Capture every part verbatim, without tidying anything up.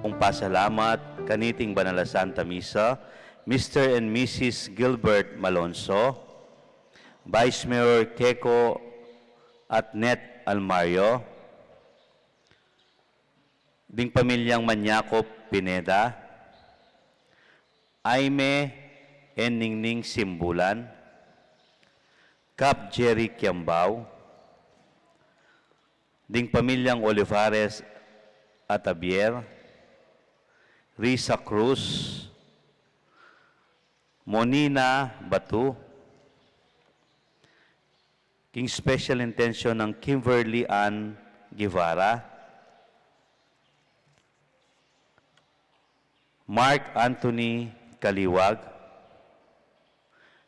Kung pasalamat kaniting banal a Santa Misa, Mister and Missus Gilbert Malonzo, Vice Mayor Keko at Net Almario, ding pamilyang Manyakop Pineda, Aime and Ningning Simbulan, Kap Jerry Kiambao, ding pamilyang Olivares at Javier, Risa Cruz, Monina Batu, king special intention ng Kimberly Ann Guevara, Mark Anthony Kaliwag,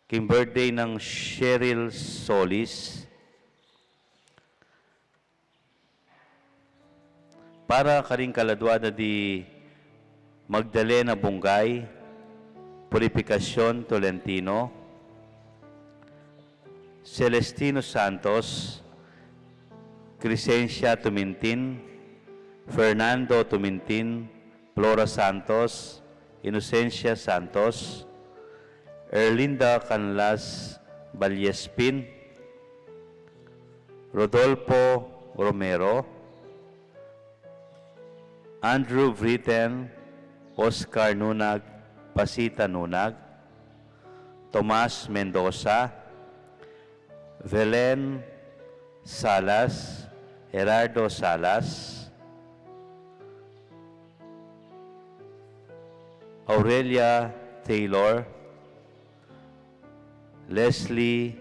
king birthday ng Cheryl Solis, para karing kaladua da di Magdalena Bungay, Purificacion Tolentino, Celestino Santos, Crescencia Tumintin, Fernando Tumintin, Flora Santos, Inocencia Santos, Erlinda Canlas Vallespin, Rodolfo Romero, Andrew Britten, Oscar Nunag, Pasita Nunag, Tomas Mendoza, Velen Salas, Gerardo Salas, Aurelia Taylor, Leslie,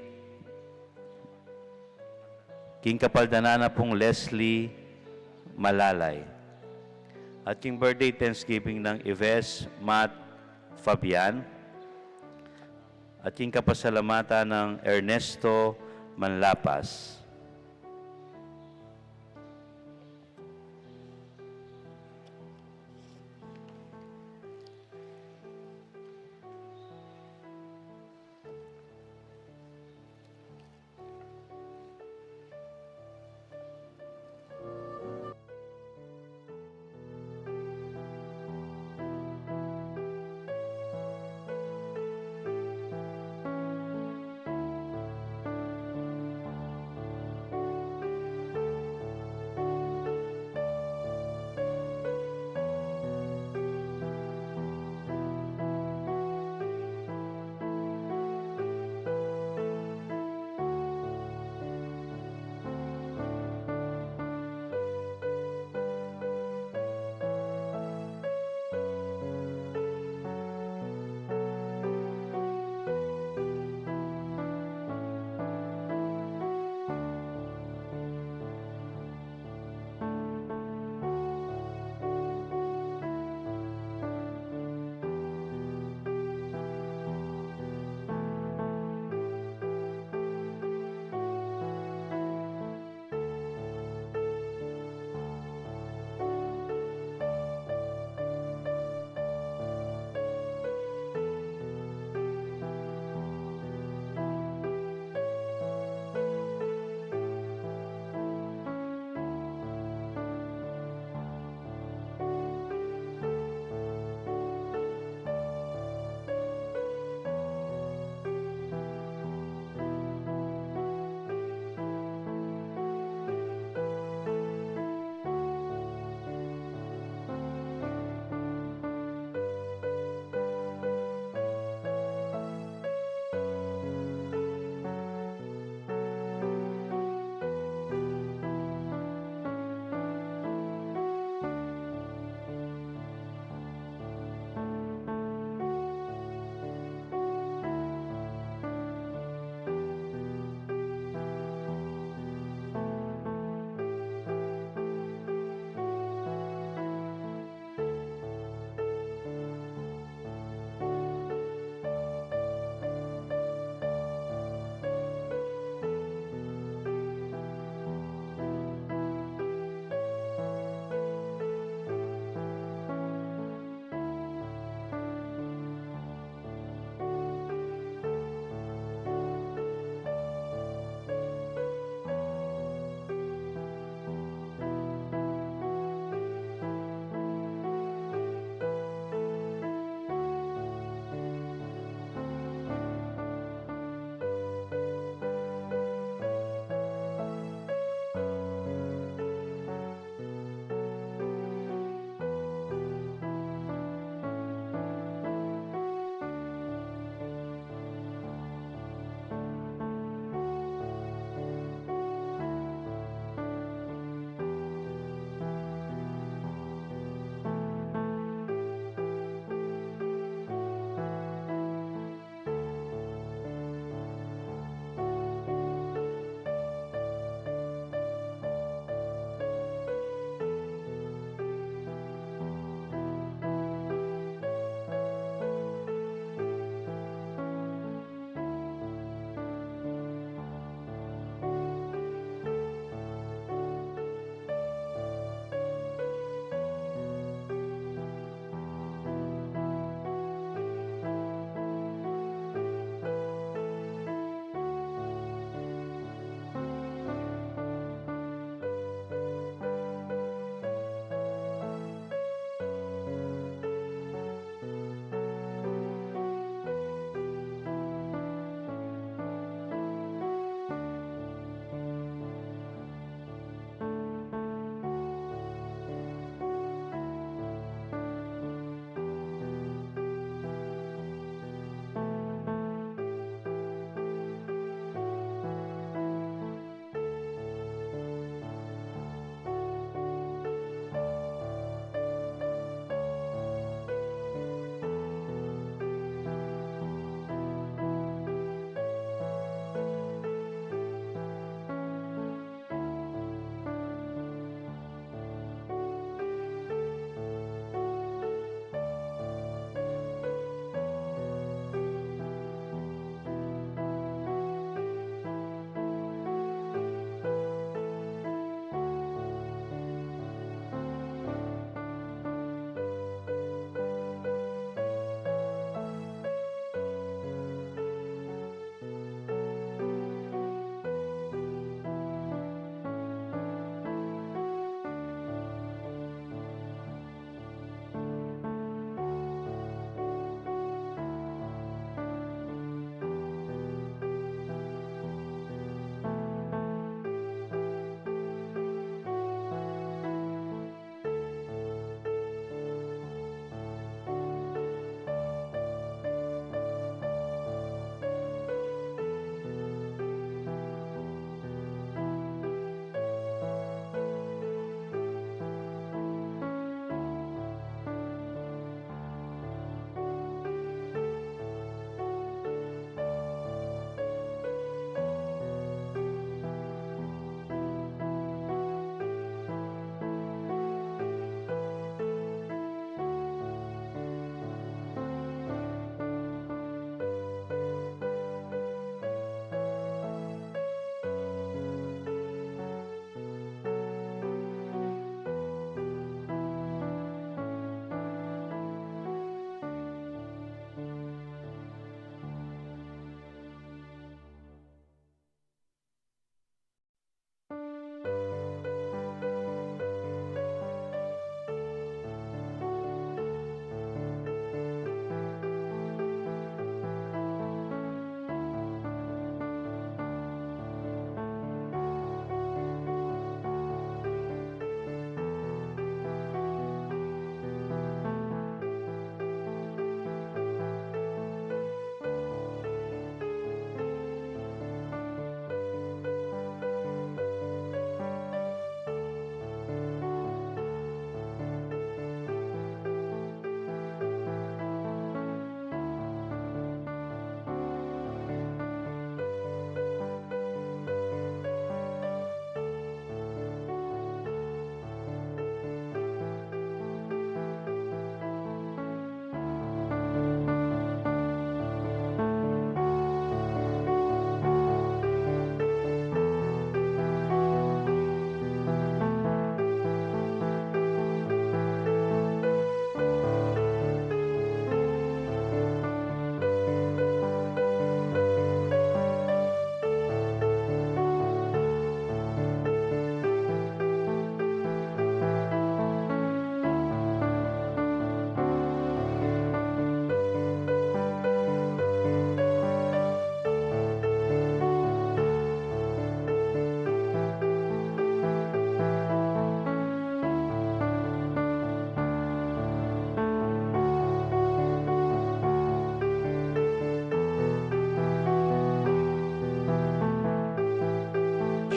king kapaldanan na pung Leslie Malalay. At king birthday Thanksgiving ng Ives Matt Fabian. At king kapasalamatan ng Ernesto Manlapas.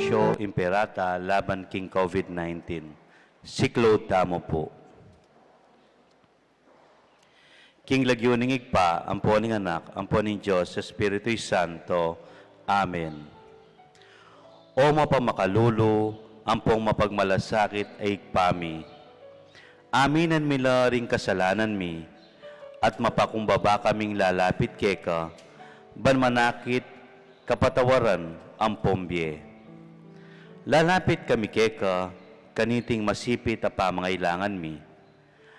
Show Imperata laban king COVID nineteen. Siklaud tamu pu. King lagyu ning Ibpa, ampo ning Anak, ampo ning Dios Espiritu Santo. Amen. O mapamakalulu, ampong mapagmalasakit a Ibpa mi, aminan mi la ring kasalanan mi, at mapakumbaba kaming lalapit keka, ban manakit kapatawaran ampong bie. Lalapit kami keka, kaniting masipit a pamangailangan mi.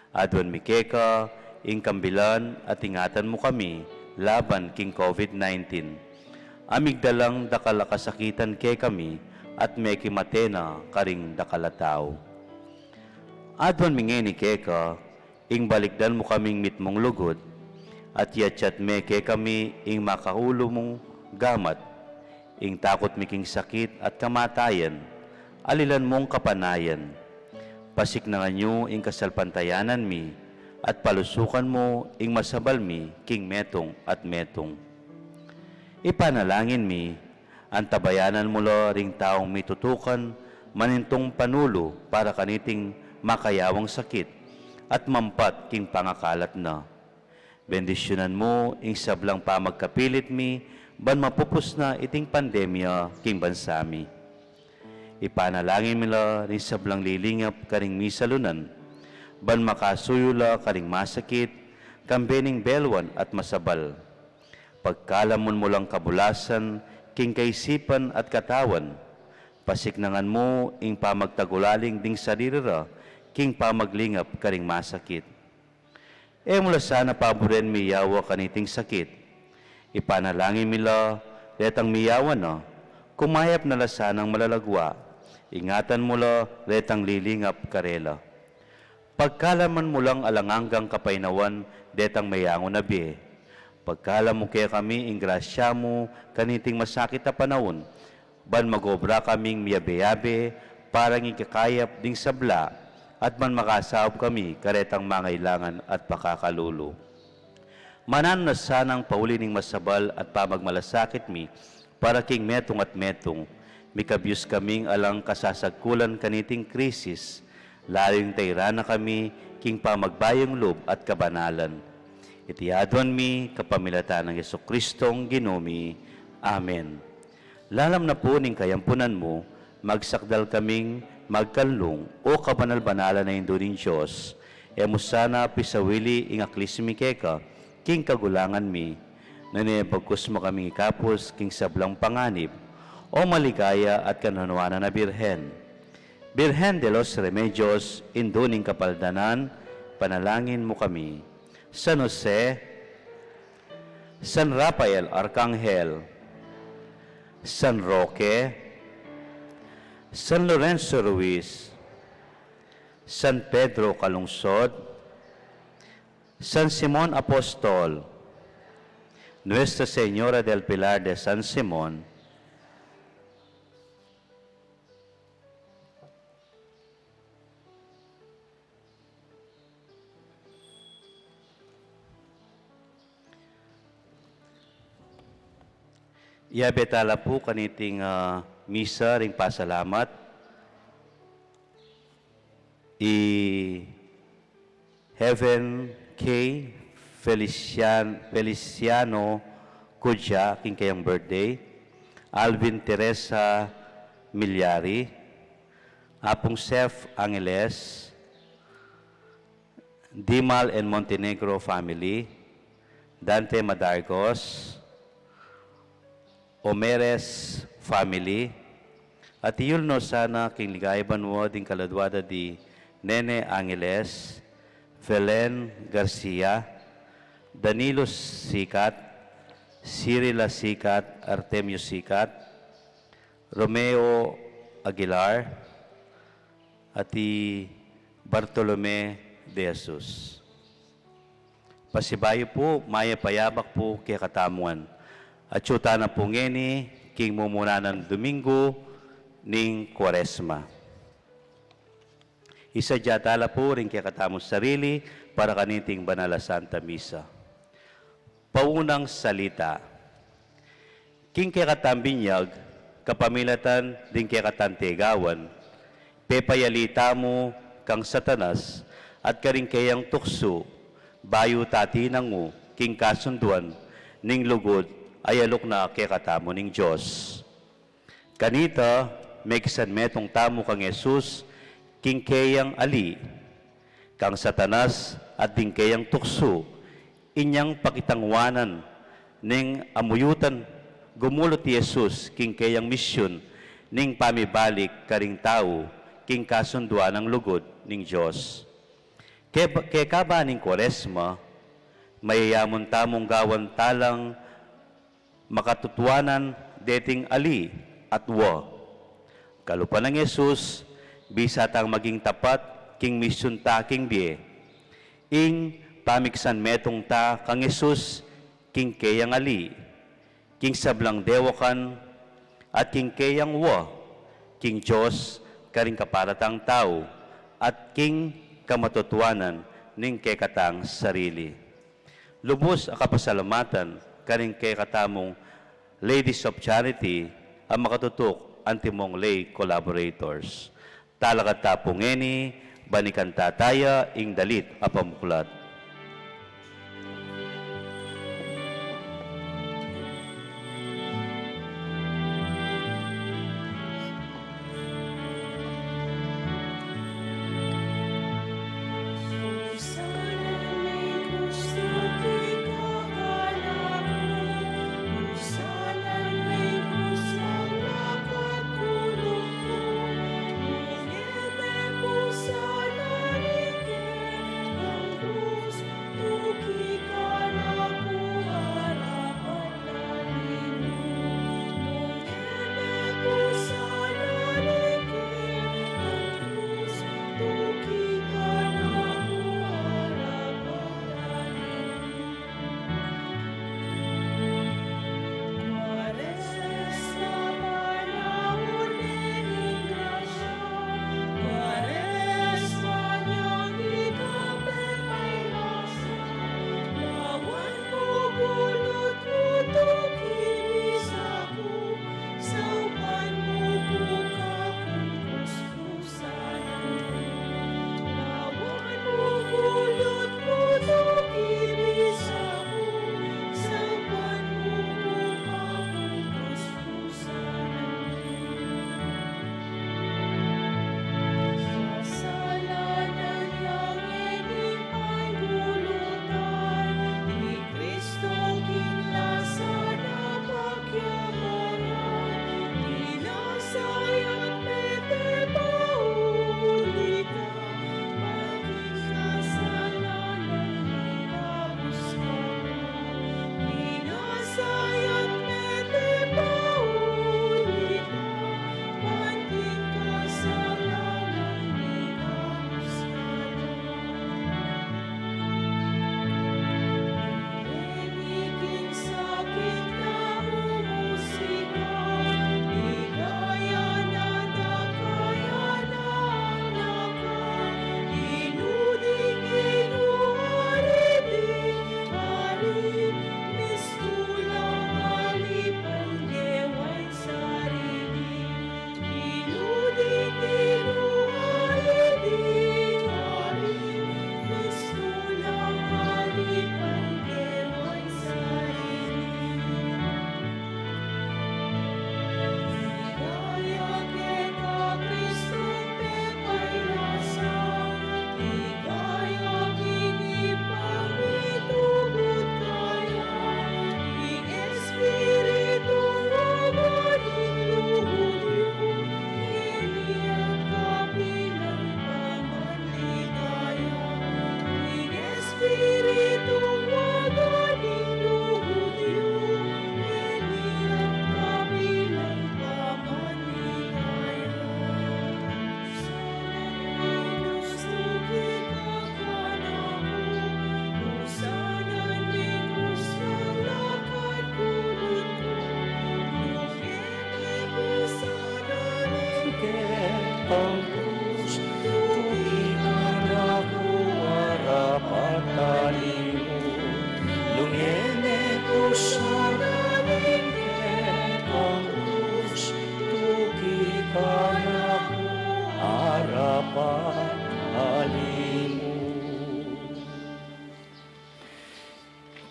Aduan mi keka ing kambilan at ingatan mu kami laban king COVID nineteen. A migdalang dakal a kasakitan kekami at mekimate na karing dakal a tau. Aduan mi ngeni keka, ing balikdan mu kaming mitmung lugud, at yatyat me kekami ing makaulu mung gamat, ing takut mi king sakit at kamatayan, alilan mung kapanayan. Pasiknangan yu ing kasalpantayanan mi, at palusukan mu ing masabal mi king metung at metung. Ipanalangin mi, antabayanan mu la ring taung mitutukan manintung panulu para kaniting makayawang sakit, at mampat king pangakalat na. Bendisyunan mu ing sablang pamagkapilit mi, ban mapupus na iting pandemya king bansa mi. Ipanalangin mi la ring sablang lilingap karing misalunan, ban makasuyu la karing masakit, kambe ning belwan at masabal. Pagkalamun mu lang kabulasan king kaisipan at katawan, pasiknangan mu ing pamagtagulaling ding sarili ra king pamaglingap karing masakit. E mu la sana paburen miyawa kaniting sakit. Ipanalangin mi la retang miyawa na, kumayap na la sanang malalagua. Ingatan mu la retang lilingap karela. Pagkalaman mu lang alang anggang kapaynawan detang meyangu na bie. Pagkalam mu kekami ing grasya mu kaniting masakit a panaun, ban mag-obra kaming miyabe-yabe para king ikakayap ding sabla, at ban makasaup kami karetang mangailangan at pakakalulu. Mananu na sanang pauli ning masabal at pamagmalasakit mi para king metung at metung. Mikabyus kaming alang kasasagkulan kaniting krisis, lalu ing tairan na kami king pamagbayung lub at kabanalan. Iti aduan mi kapamilatan nang Jesucristong Ginu mi. Amen. Lalam na pu ning kayampunan mu, magsakdal kaming magkanlung, O kabanal-banalan a Indu ning Dios, e mu sana pisawili ing aklis mi keka king kagulangan mi, nune bagkus mu kaming ikapus king sablang panganib, O maligaya at kanuanan a Birhen. Birhen de los Remedios, Indu ning Kapaldanan, panalangin mu kami. San Jose, San Rafael Arkanghel, San Roque, San Lorenzo Ruiz, San Pedro Calungsod, San Simon Apostol, Nuestra Señora del Pilar de San Simon, Yabe tala pu kaniting, ah, misa ring pasalamat. I Heaven K Felician-, Feliciano Cudja, king kayang birthday. Alvin Teresa Milyari, Apung Seth Angeles, Dimal and Montenegro family, Dante Madargos, Omeres family, at iyul no sana king ligaya banua ding kaladua da di Nene Angeles, Velen Garcia, Danilo Sikat, Cirila Sikat, Artemio Sikat, Romeo Aguilar, at i Bartolome de Jesus. Pasibayu pu, mayap a yabak pu kekatamu ngan. Atyu tana pu ngeni king mumunan a Domingo ning Kuaresma. Isadya tala pu ring kekatamung sarili para kaniting banal a Santa Misa. Paunang salita. King kekatang binyag, kapamilatan ding kekatang tegawan, pepayali tamu kang Satanas at karing keyang tuksu, bayu ta tinangu king kasunduan ning lugud a iyaluk na kekatamu ning Dios. Kanita, mekisanmetung tamu kang Jesus king keyang ali, kang Satanas at ding keyang tuksu, inyang pakitangwanan ning amuyutan gumulut i Jesus king keyang misyun ning pamibalik karing tau king kasunduan nang lugud ning Dios. Ke-, kekaba ning Kuaresma, mayayamun tamung gawan talang makatutuanan deting ali at wa. Kalupa nang Jesus, bisa tang maging tapat king misyun ta king bie. Ing pamikisanmetung ta kang Jesus king keyang ali, king sablang dewakan, at king keyang wa, king Dios, karing kapara tang tau, at king kamatutuanan ning kekatang sarili. Lubus a kapasalamatan karing kekatamung Ladies of Charity a makatutuk antimong lay collaborators. Talakad ta pu ngeni, banikan ta taya ing dalit a pamuklat.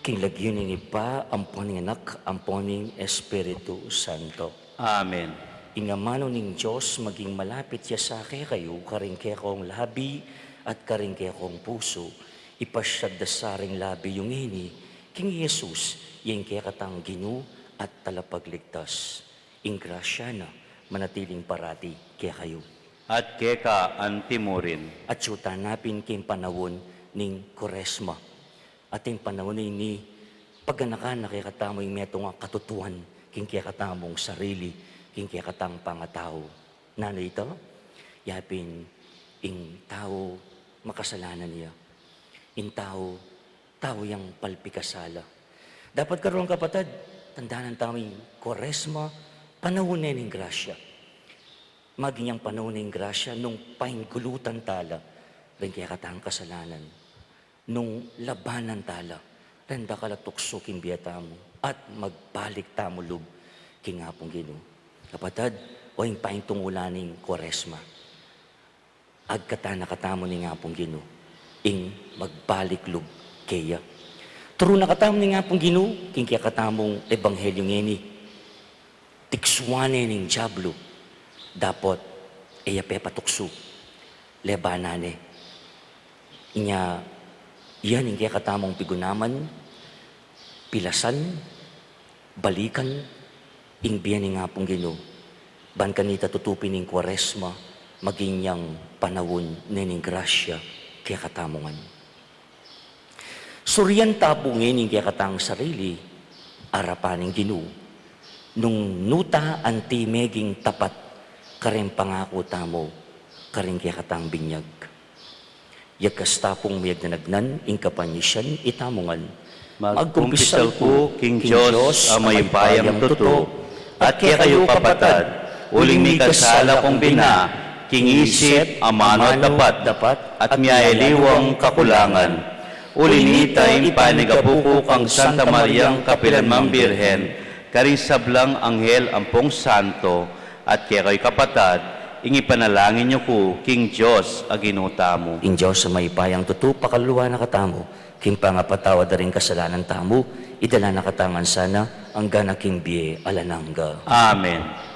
King lagyu ning Ibpa, ampon ning Anak, ampon ning Espiritu Santo. Amen. Ing amanu ning Dios maging malapit ya sa kekayu, karing kekong labi at karing kekong pusu. Ipasiag da sa ring labi yu ngeni king Jesus, ya ing kekatang Ginu at Talapagligtas. Ing grasya na manatiling parati kekayu. At keka antimurin. At yu tanapin king panaun ning Kuaresma. At ing panaun ini, paganakan na kekatamu ing metung a katutuan king kekatamung sarili, king kekatang pangatau. Nanu ita? Yapin ing tau makasalanan ya. Ing tau, tau yang palpikasala. Dapat karin, kapatad, tandanan tamu ing Kuaresma, panaun ne ning grasya. Maging yang panaun ning grasya nung painggulutan tala ring kekatang kasalanan, nung labanan tala reng dakal a tuksu king bie tamu, at magbalik tamu lub king Apung Ginu. Kapatad, o ing paintungulan ning Kuaresma, agkatan na katamu ning Apung Ginu ing magbalik lub keya. Turu na katamu ning Apung Ginu king kekatamung ebanghelyu ngeni. Tiksuan ne ning diablu, dapot e ya pepatuksu, lebanan ne. Inya, yan ing kekatamung pigunaman, pilasan, balikan ing bie ning Apung Ginu, ban kanita tutupin ing Kuaresma, maging yang panaun ne ning grasya kekatamu ngan. Surian ta pu ngeni ing kekatang sarili arapan ning Ginu, nung nu ta anti meging tapat kareng pangaku tamu karing kekatang binyag. Yagkas ta pung miyagnan-agnan ing kapanyisian, itamu ngan magkumpisal ku king Dios a mayupayang tutu, at kekayu, kapatad, uling mikasala kung bina, king isip, amanu, dapat, at miyayaliwang kakulangan. Uli na nita, ing panigapu ku kang Santa Mariang kapilanman Birhen, karing sablang anghel ampong santo, at kekayu, kapatad, ing ipanalangin yu ku king Dios a Ginu tamu. Ing Dios a mayupayang tutu, pakaluluan na katamu king pangapatawad da ring kasalanan tamu, idala na katamu ngan sana anggang king bie alang angga. Amen.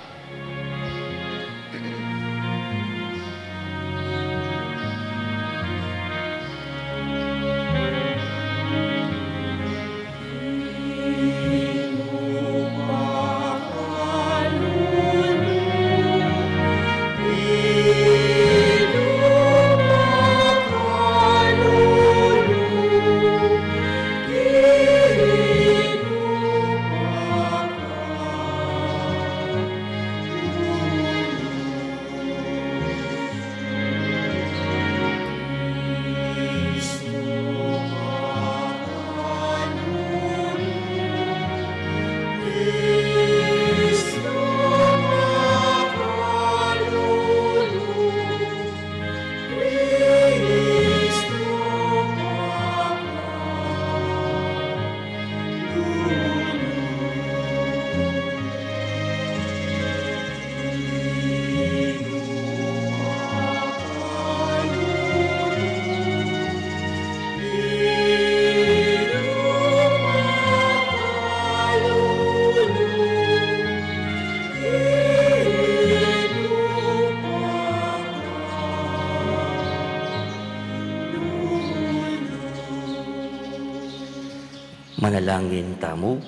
Manalangin tamu.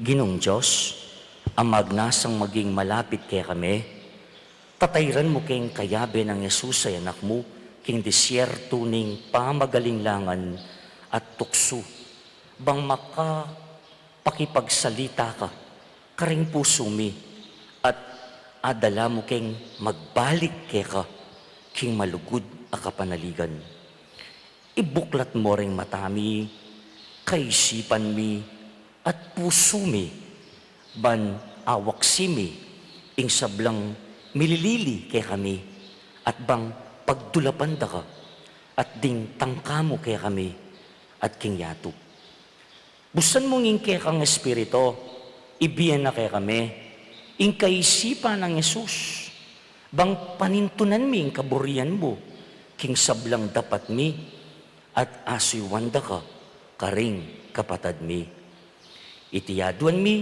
Ginung Dios, a magnasang maging malapit kekami, tatayran mu keng kayabe nang Jesus a Anak mu king disyertu ning pamagalinglangan at tuksu, bang makapakipagsalita ka karing pusu mi, at adala mu keng magbalik keka king malugud a kapanaligan. Ibuklat mu ring mata mi, kaisipan mi, at pusu mi, ban awaksi mi ing sablang mililili kekami, at bang pagdulapan da ka, at ding tangka mu kekami, at king yatu. Busan mung ing kekang Espiritu, ibie na kekami ing kaisipan nang Jesus, bang panintunan mi ing kaburian mu king sablang dapat mi, at asuyuan da ka karing kapatad mi. Iti aduan mi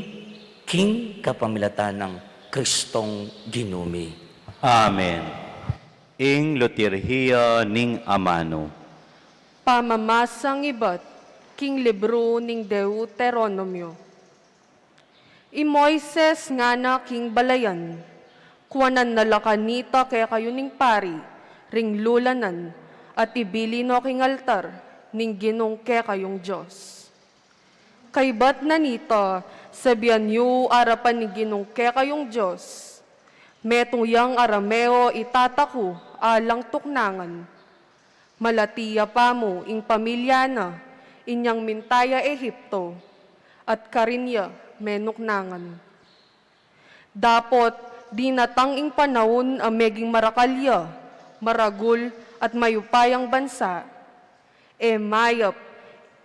king kapamilatan nang Kristong Ginu mi. Amen. Ing liturhiya ning amanu. Pamamasang ibat king libru ning Deuteronomio. I Moises ngana king balayan, kuanan na la kanita kekayu ning pari ring lulanan, at ibili no king altar ning Ginung kekayung Dios. Kaybat na nita, sabian yu arapan ning Ginung kekayung Dios, metung yang Arameo i tata ku alang tuknangan. Malati ya pa mu ing pamilya na inyang minta ya Ehipto, at karin ya menuknangan. Dapot dinatang ing panaun a meging marakal ya, maragul, at mayupayang bansa. E mayap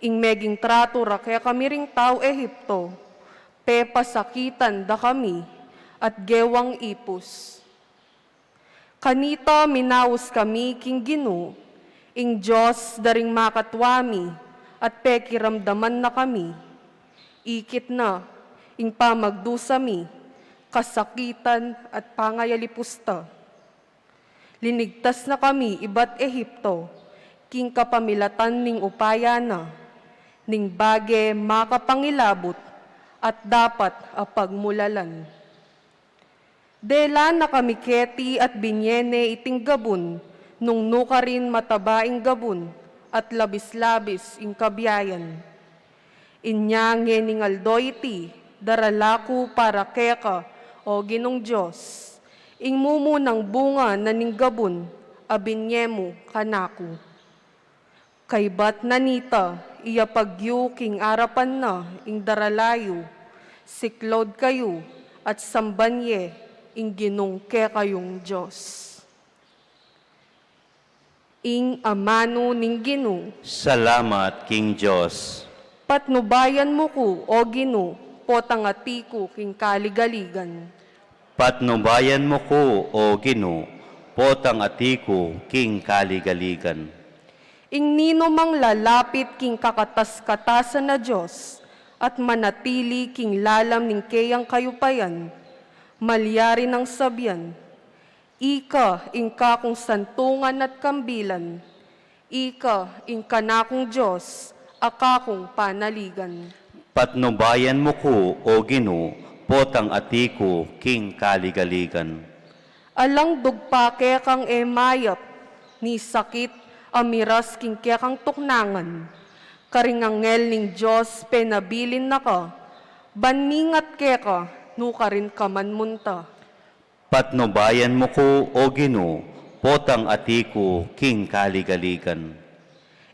ing meging tratu ra kekami ring tau Ehipto, pepasakitan da kami at gewang ipus. Kanita minaus kami king Ginu, ing Dios da ring makatua mi, at pekiramdaman na kami. Ikit na ing pamagdusa mi, kasakitan at pangayalipus ta. Linigtas na kami ibat Ehipto, king kapamilatan ning upaya na, ning bage makapangilabut at dapat a pagmulalan. Dela na kami keti at binie ne iting gabun, nung nukarin mataba ing gabun at labis-labis ing kabiayan. Inya ngening aldo iti, darala ku para keka, o Ginung Dios, ing mumunang bunga na ning gabun a binie mu kanaku. Kaybat na nita, iyapag yu king arapan na ing darala yu, siklaud kayu, at samban ye ing Ginung kekayung Dios. Ing amanu ning Ginu. Salamat king Dios. Patnubayan mu ku, o Ginu, potang ati ku king kaligaligan. Patnubayan mu ku, o Ginu, potang ati ku king kaligaligan. Ing ninumang lalapit king kakatas-katasan a Dios, at manatili king lalam ning keyang kayupayan, malyari nang sabian, Ika ing kakung santungan at kambilan, ika ing kanakung Dios a kakung panaligan. Patnubayan mu ku, o Ginu, potang ati ku king kaligaligan. Alang dugpa kekang e mayap, ni sakit a miras king kekang tuknangan. Karing anghel ning Dios penabilin na ka, ban mingat keka, nukarin ka man munta. Patnubayan mu ku, o Ginu, potang ati ku king kaligaligan.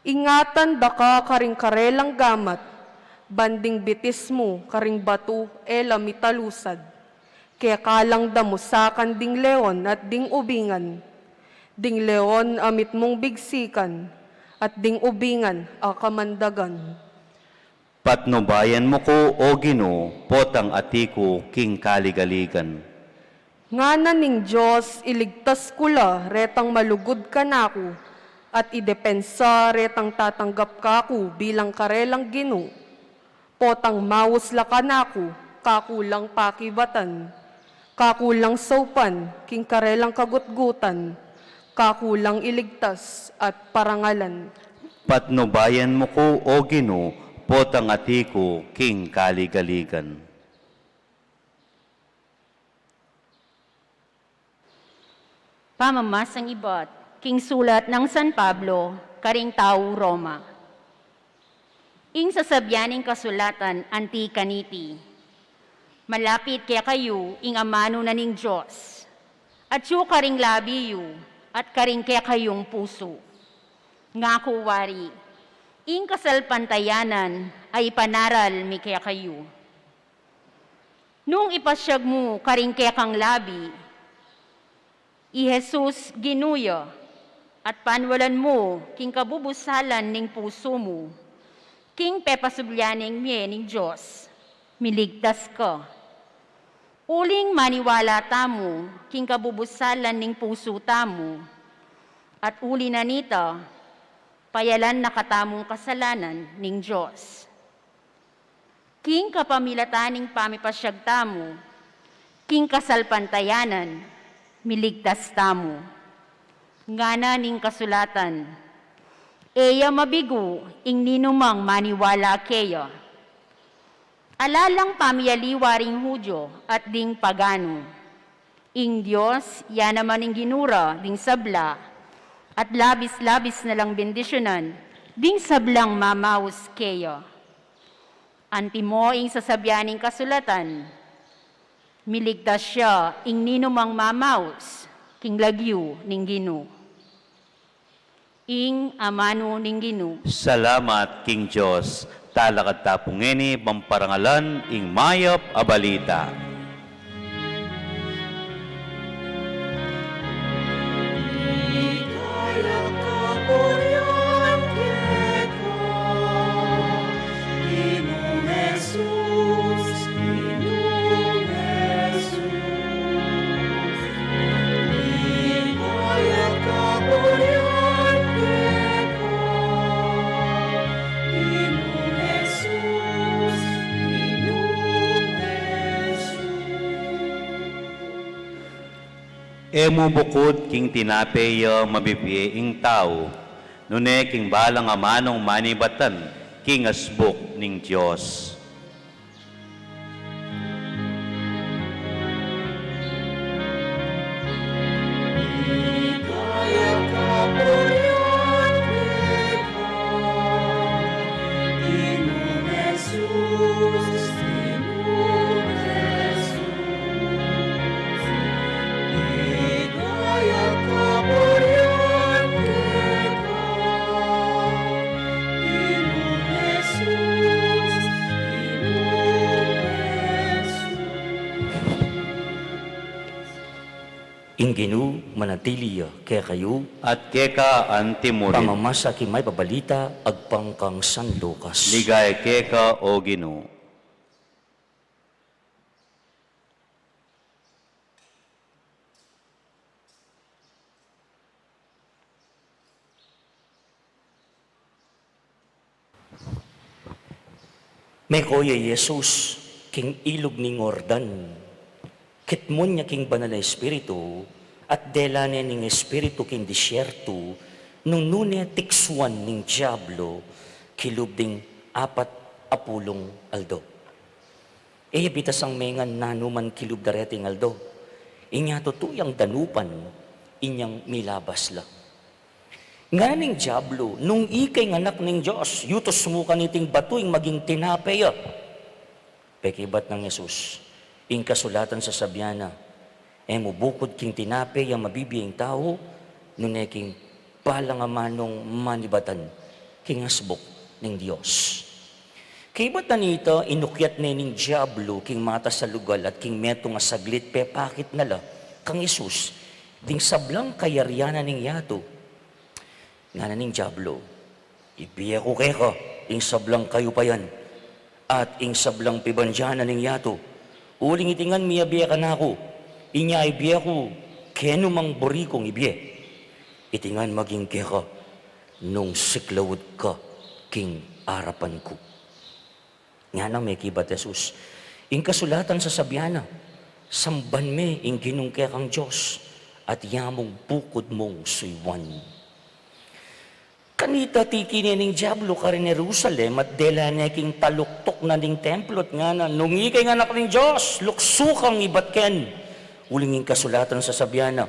Ingatan da ka karing karelang gamat, ban ding bitis mu karing batu e la mitalusad. Keka lang damusakan ding leon at ding ubingan, ding leon a mitmung bigsikan, at ding ubingan a kamandagan. Patnubayan mu ku, o Ginu, potang ati ku king kaligaligan. Ngana ning Dios, iligtas ku la retang malugud kanaku, at idepensa retang tatanggap kaku bilang karelang Ginu. Potang maus la kanaku, kaku lang pakibatan, kaku lang saupan king karelang kagutgutan, kaku lang iligtas at parangalan. Patnubayan mu ku, o Ginu, potang ati ku king kaligaligan. Pamamasang ibat king sulat nang San Pablo karing tau Roma. Ing sasabian ning kasulatan anti kaniti, malapit kekayu ing amanu na ning Dios, atyu karing labi yu at karing kekayung pusu. Ngaku wari, ing kasalpantayanan a ipanaral mi kekayu. Nung ipasiag mu karing kekang labi i Jesus Ginu ya, at panwalan mu king kabubusalan ning pusu mu, king pepasubli ning mie ning Dios, miligtas ka. Uling maniwala tamu king kabubusalan ning pusu tamu, at uli na nita, Payalan na katamung kasalanan ning Dios. King kapamilatan ning pamipasyag tamu king kasalpantayanan, miligtas tamu. Ngana ning kasulatan, "E ya mabigu ing ninumang maniwala keya." Ala lang pamialiwa ring Judio at ding paganu. Ing Dios, ya naman ing Ginu ra ding sabla, at labis-labis na lang bendisyunan ding sablang mamaus keya. Antimo ing sasabian ning kasulatan, "Miligtas ya ing ninumang mamaus king lagyu ning Ginu." Ing amanu ning Ginu. Salamat king Dios. Talakad ta pu ngeni ban parangalan ing mayap a balita. E mu bukud king tinape ya mabibie ing tau, nune king balang amanung manibatan king asbuk ning Dios. Ing Ginu manatili ya kekayu. At keka antimurin. Pamamasa king mayap a balita agpang kang San Lucas. Ligaya keka, O Ginu. Meko ya i Jesus king ilug ning Jordan, kitmun ya king Banal a Espiritu, at dela ne ning Espiritu king disyertu, nung nune tiksuan ning Diablo kilub ding apat a pulung aldo. E ya bitasang mengan nanuman kilub dareting aldo. Inya tutu yang danupan, inyang milabas la. Ngana ning Diablo, "Nung ika ing Anak ning Dios, yutus mu kaniting batu ing maging tinape ya." Pekibat nang Jesus, "Ing kasulatan sasabian na, 'E mu bukud king tinape ya mabibie ing tau, nune king balang amanung manibatan king asbuk ning Dios.'" Kaybat na nita, inukyat ne ning Diablo king matas a lugal at king metung a saglit pepakit na la kang Jesus ding sablang kayarian na ning yatu. Ngana ning Diablo, "Ibie ku keka ing sablang kayupayan at ing sablang pibandian na ning yatu. Uling iti ngan miyabie kanaku, inya ibie ku kenu mang buri kung ibie. Iti ngan maging keka nung siklaud ka king arapan ku." Ngana mekibat Jesus, "Ing kasulatan sasabian na, 'Samban me ing Ginung kekang Dios, at ya mung bukud mung suyuan.'" Kanita tiki ne ning Diablo karin Jerusalem at dela ne king taluktuk na ning templo at ngana, "Nung ika ing Anak ning Dios, luksu kang ibat ken. Uling ing kasulatan sasabian na,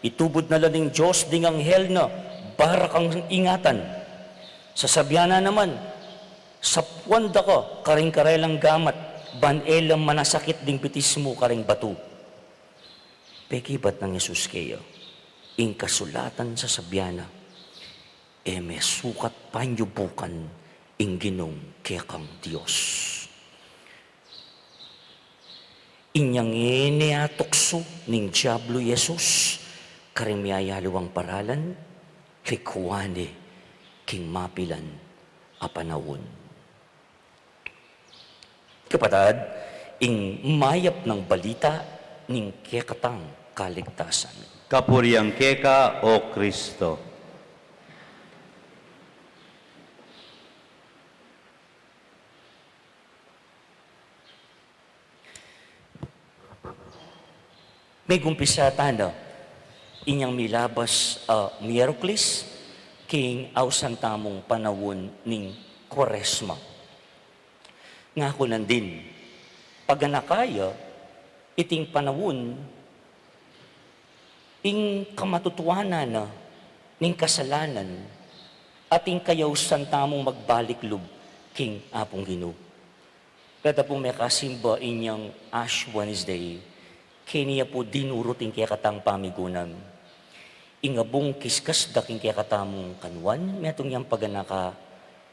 'Itubud na la ning Dios ding anghel na para kang ingatan.' Sasabian na naman, 'Sapuan da ka karing karelang gamat, ban e la manasakit ding bitis mu karing batu.'" Pekibat nang Jesus keya, "Ing kasulatan sasabian na, 'E me sukat panyubukan ing Ginung kekang Dios.'" Inyang e ne atuksu ning Diablo i Jesus karing miyayaliwang paralan, likuan ne king mapilan a panaun. Kapatad, ing mayap nang balita ning kekatang kaligtasan. Kapurian keka, O Kristo. Megumpisa tana inyang milabas a Miyerkules king ausan tamung panaun ning Kuaresma. Ngaku nandin, paganaka ya iting panaun ing kamatutuanan na ning kasalanan at ing kayausan tamung magbalik lub king Apung Ginu. Keta pung mekasimba inyang Ash Wednesday, keni ya pu dinurut ing kekatang pamigunan. Ing abung kiskas da king kekatamung kanuan, metung yang paganaka,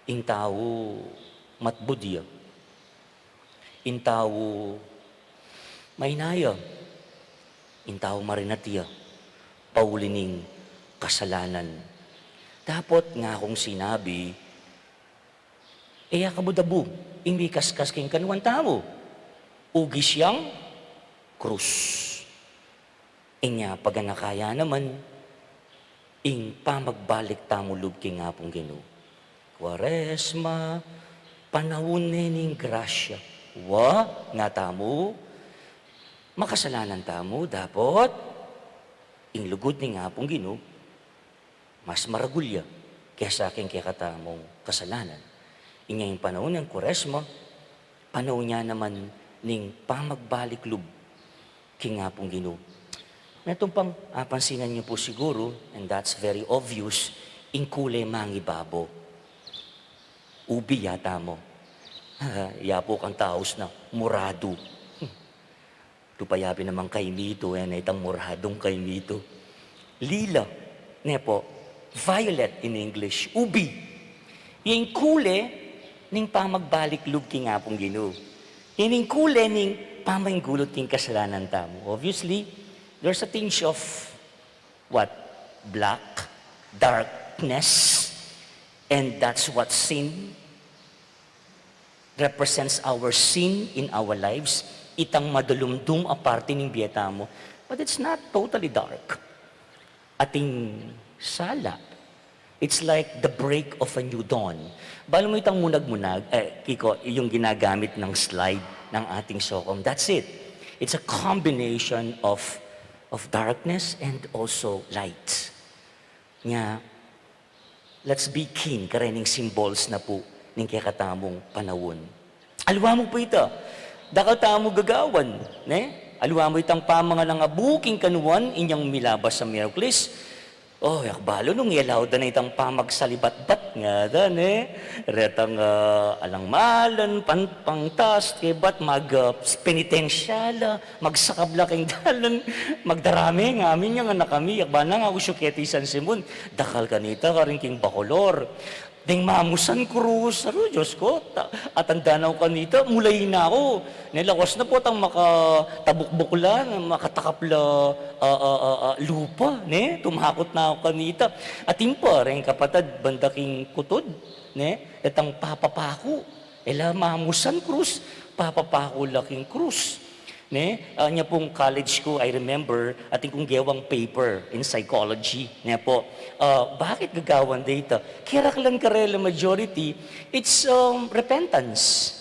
ing tau matbud ya. Ing tau maina ya. Ing tau marinat ya. Pauli ning kasalanan. Dapot ngakung sinabi, e ya kabudabu ing mikaskas king kanuan tau. Ugis yang krus. Inya paganaka ya naman ing pamagbalik tamu lub king Apung Ginu. Kuaresma, panaun ne ning grasya. Wa, nga tamu, makasalanan tamu, dapot ing lugud ning Apung Ginu mas maragul ya kesa king kekatamung kasalanan. Inya ing panaun ning Kuaresma, panaun ya naman ning pamagbalik lub king Apung Ginu. Metung pang apansinan yu pu siguru, and that's very obvious, ing kule mangibabo. Ubi yata mu. Ya pu kang taus na morado. Tupa ya pin namang kaimitu, e, na itang moradung kaimitu. Lila, ne pu, violet in English, ubi. Ing kule ning pamagbalik lub king Apung Ginu. Ing kule ning pamainggulut king kasalanan tamu. Obviously, there's a tinge of what? Black, darkness, and that's what sin represents, our sin in our lives, itang madulumdum a parte ning bie tamu. But it's not totally dark. Ating sala. It's like the break of a new dawn. Balu mu itang munag-munag, e, Kiko, yung ginagamit ng slide ng ating SOCOM. That's it. It's a combination of, of darkness and also light. Nya, let's be keen karening symbols na pu ning kekatamung panaun. Aliwa mu pu ita, dakal tamu gagawan, ne? Aliwa mu itang pamangan a buking kanuan inyang milabas a Miyerkules. O, e ku balu nung yalaw da na itang pamagsalibatbat ngana, ne? Retang, a, alang malan, pan-, pangtas, kebat, mag, a, penitensya la, magsakab la king dalan, magdarame, ngamin yang anak kami, yakba na nga usu keti San Simon, dakal kanita karin king Bacolor. Deng mamusan krus, aru, Dios ku, ta-, atanda na ku kanita, mulai na ku. Ne, lawas na pu tang makatabukbuk la, makatakap la, a, a, a, a, lupa, ne, tumakut na ku kanita. Atin pa reng kapatad, banda king kutud, ne, etang papapaku, e la mamusan krus, papapaku la king krus. Ne? A, nya pung college ku, I remember, atin kung gewang paper in psychology. Ne pu, a, bakit gagawan da ita? Keraklan karela majority, it's, um, repentance.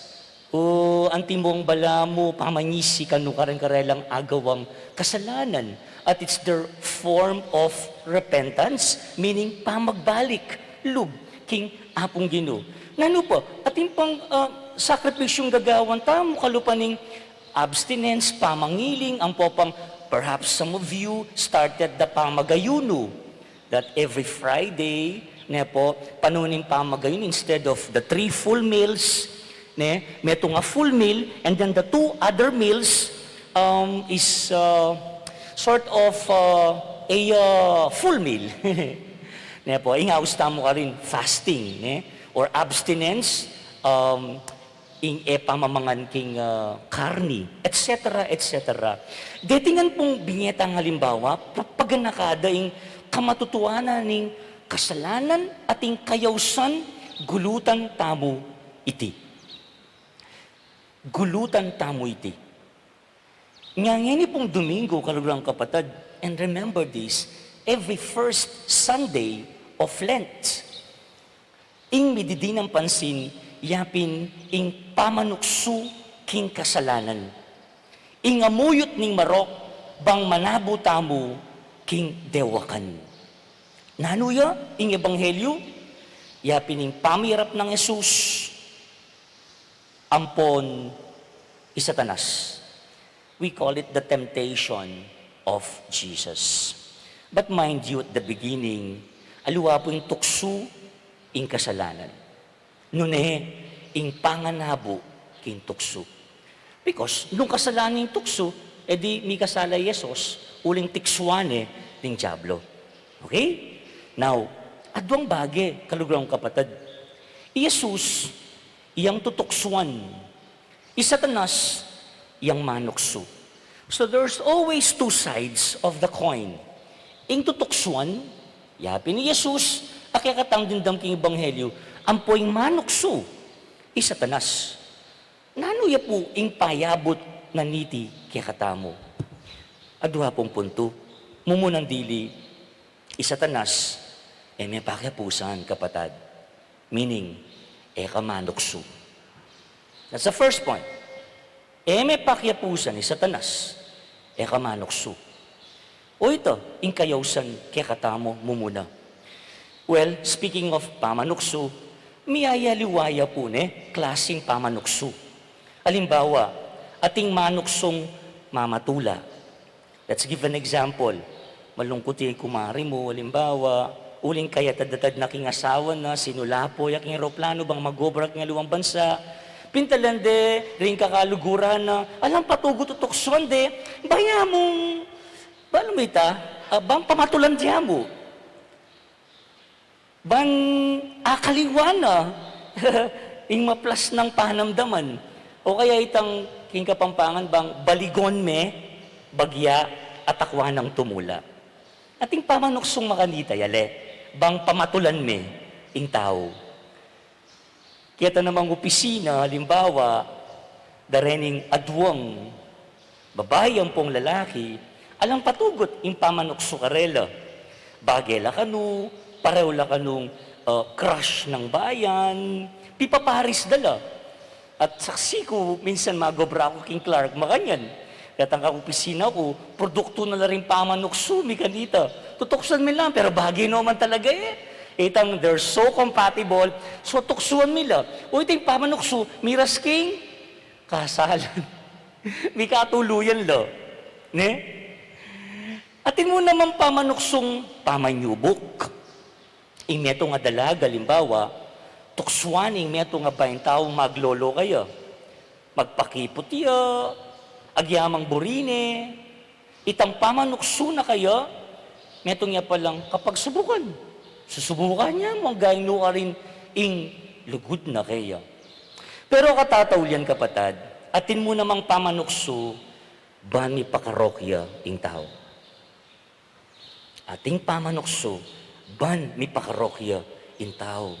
O, antimong balamu, pamanyisi kanu kareng karelang agawang kasalanan. At it's their form of repentance, meaning pamagbalik lub king Apung Ginu. Nanu pa, atin pang, a, sakripisyung gagawan tamu, kalupa ning abstinence, pamangiling, ampo pang, perhaps some of you started the pamagayunu, that every Friday, ne pu, panaun ning pamagayunu, instead of the three full meals, ne, metung a full meal, and then the two other meals, um, is, uh, sort of, uh, a, uh, full meal. Ne pu, ing aus tamu karin, fasting, ne, or abstinence, um, ing e pamamangan king, ah, karni, et cetera, et cetera. Deti ngan pung binye tang halimbawa, pa-, paganaka da ing kamatutuanan ning kasalanan at ing kayausan, gulutan tamu iti. Gulutan tamu iti. Nya ngeni pung Domingo, kaluguran kapatad, and remember this, every first Sunday of Lent, ing mididinan pansin, yapin ing pamanuksu king kasalanan. Ing amuyut ning marok, bang manabu tamu king dewakan. Nanu ya ing ebanghelyu? Ya pin ing pamirap nang Jesus ampon i Satanas. We call it the temptation of Jesus. But mind you, at the beginning, aliwa pu ing tuksu ing kasalanan. Nune ing panganabu king tuksu. Because nung kasalanan ing tuksu, e di mikasala i Jesus, uling tuksuan ne ning Diablo. Okay? Now, aduang bage, kaluguran kung kapatad. I Jesus, iyang tutuksuan. I Satanas, iyang manuksu. So there's always two sides of the coin. Ing tutuksuan, ya pin i Jesus, a kekatang dimdam king ebanghelyu, ampo ing manuksu, i Satanas. Nanu ya pu ing payabut na niti kekatamu? Adua pung puntu, mumunang dili, i Satanas, e me pakiapusan, kapatad. Meaning, e ka manuksu. That's the first point. E me pakiapusan i Satanas, e ka manuksu. O ita, ing kayausan kekatamu mumuna. Well, speaking of pamanuksu, miyayaliwa ya pu ne klasing pamanuksu. Alimbawa, ating manuksung mamatula. Let's give an example. Malungkut ya ing kumari mu, alimbawa, uling kayatad-atad na king asawa na, sinulapo ya king eroplano bang mag-obra king aliwang bansa. Pintalan de ring kakaluguran na, alang patugut, tutuksuan de, baya mung, bang mu ita, ah, bang pamatulan de ya mu. Bang akaliwa na ing maplas nang panamdaman. O kaya itang king Kapampangan bang baligon me, bagya, atakwa nang tumula. Ating pamanuksung makanita, yale, bang pamatulan me ing tau. Keta namang opisina, halimbawa, darening aduang babai ampong lalaki, alang patugut ing pamanuksu karela. Bage la kanu, pareho la kanung, ah, crush ng bayan, pipaparis da la. At saksi ku, minsan mag-obra ku king Clark, makanyan. Ketang kaopisina ku, produktu na la ring pamanuksu mi kanita. Tutuksuan mi la, pero bage no man talaga e. Itang they're so compatible, so tuksuan mi la. O ita ing pamanuksu, miras king kasalan. Mikatuluyan la. Ne? Atin mu namang pamanuksung pamanyubuk. Ing metung a dalaga, alimbawa, tuksuan ing metung a baing tau maglolo kaya. Magpakiput ya, agyamang buri ne, itang pamanuksu na kaya, metung ya palang kapagsubukan. Susubukan ya mu, anggang nukarin ing lugud na kaya. Pero katataulian, kapatad, atin mu namang pamanuksu, ban mipakarok ya ing tau. Ating pamanuksu, ban mipakarok ya ing tau.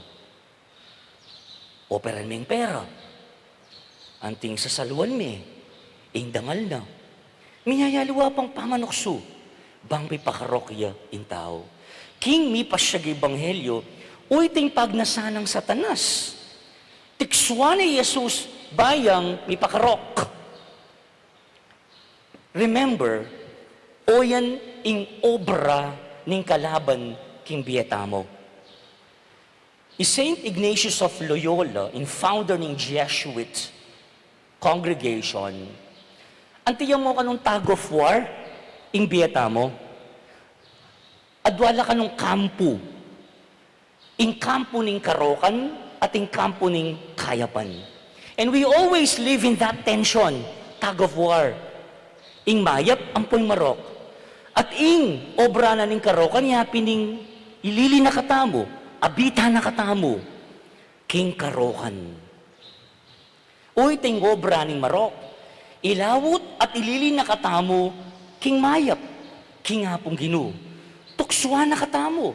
Operan me ing pera. Anting sasaluan me ing dangal na. Miyayaliwa pang pamanuksu, bang mipakarok ya ing tau. King mipasyag ebanghelyo, o ita ing pagnasan nang Satanas. Tuksuan ne i Jesus, bayang mipakarok. Remember, o yan ing obra ning kalaban king bie tamu. I Saint Ignatius of Loyola, ing founder ning Jesuit congregation, anti ya mu kanung tug of war ing bie tamu. Adwa la kanung kampu. Ing kampu ning karokan at ing kampu ning kayapan. And we always live in that tension, tug of war. Ing mayap ampo ing marok. At ing obra na ning karokan, ya pin ing ilili na katamu, abita na katamu king karokan. O ita ing obra ning marok, ilawut at ilili na katamu king mayap, king Apung Ginu. Tuksuan na katamu.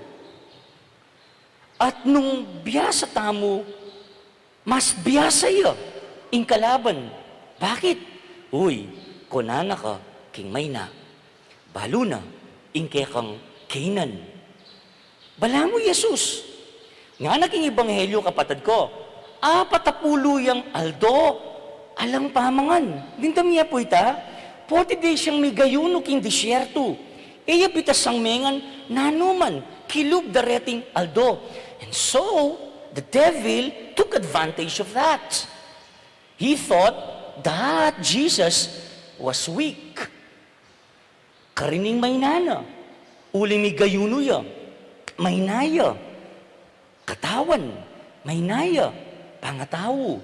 At nung biasa tamu, mas biasa ya ing kalaban. Bakit? Uy, kunan na ka king mayna. Balu na ing kekang kainan. Balamu, Jesus. Ngana king ebanghelyo, kapatad ku, apat a pulu yang aldo, alang pamangan. Dimdam ye pu ita? Ote de siyang migayunu king disyertu. E ya bitasang mengan nanuman kilub da reting aldo. And so, the devil took advantage of that. He thought that Jesus was weak. Karin ing maina na, uling migayunu ya, maina ya katawan, maina ya pangatau.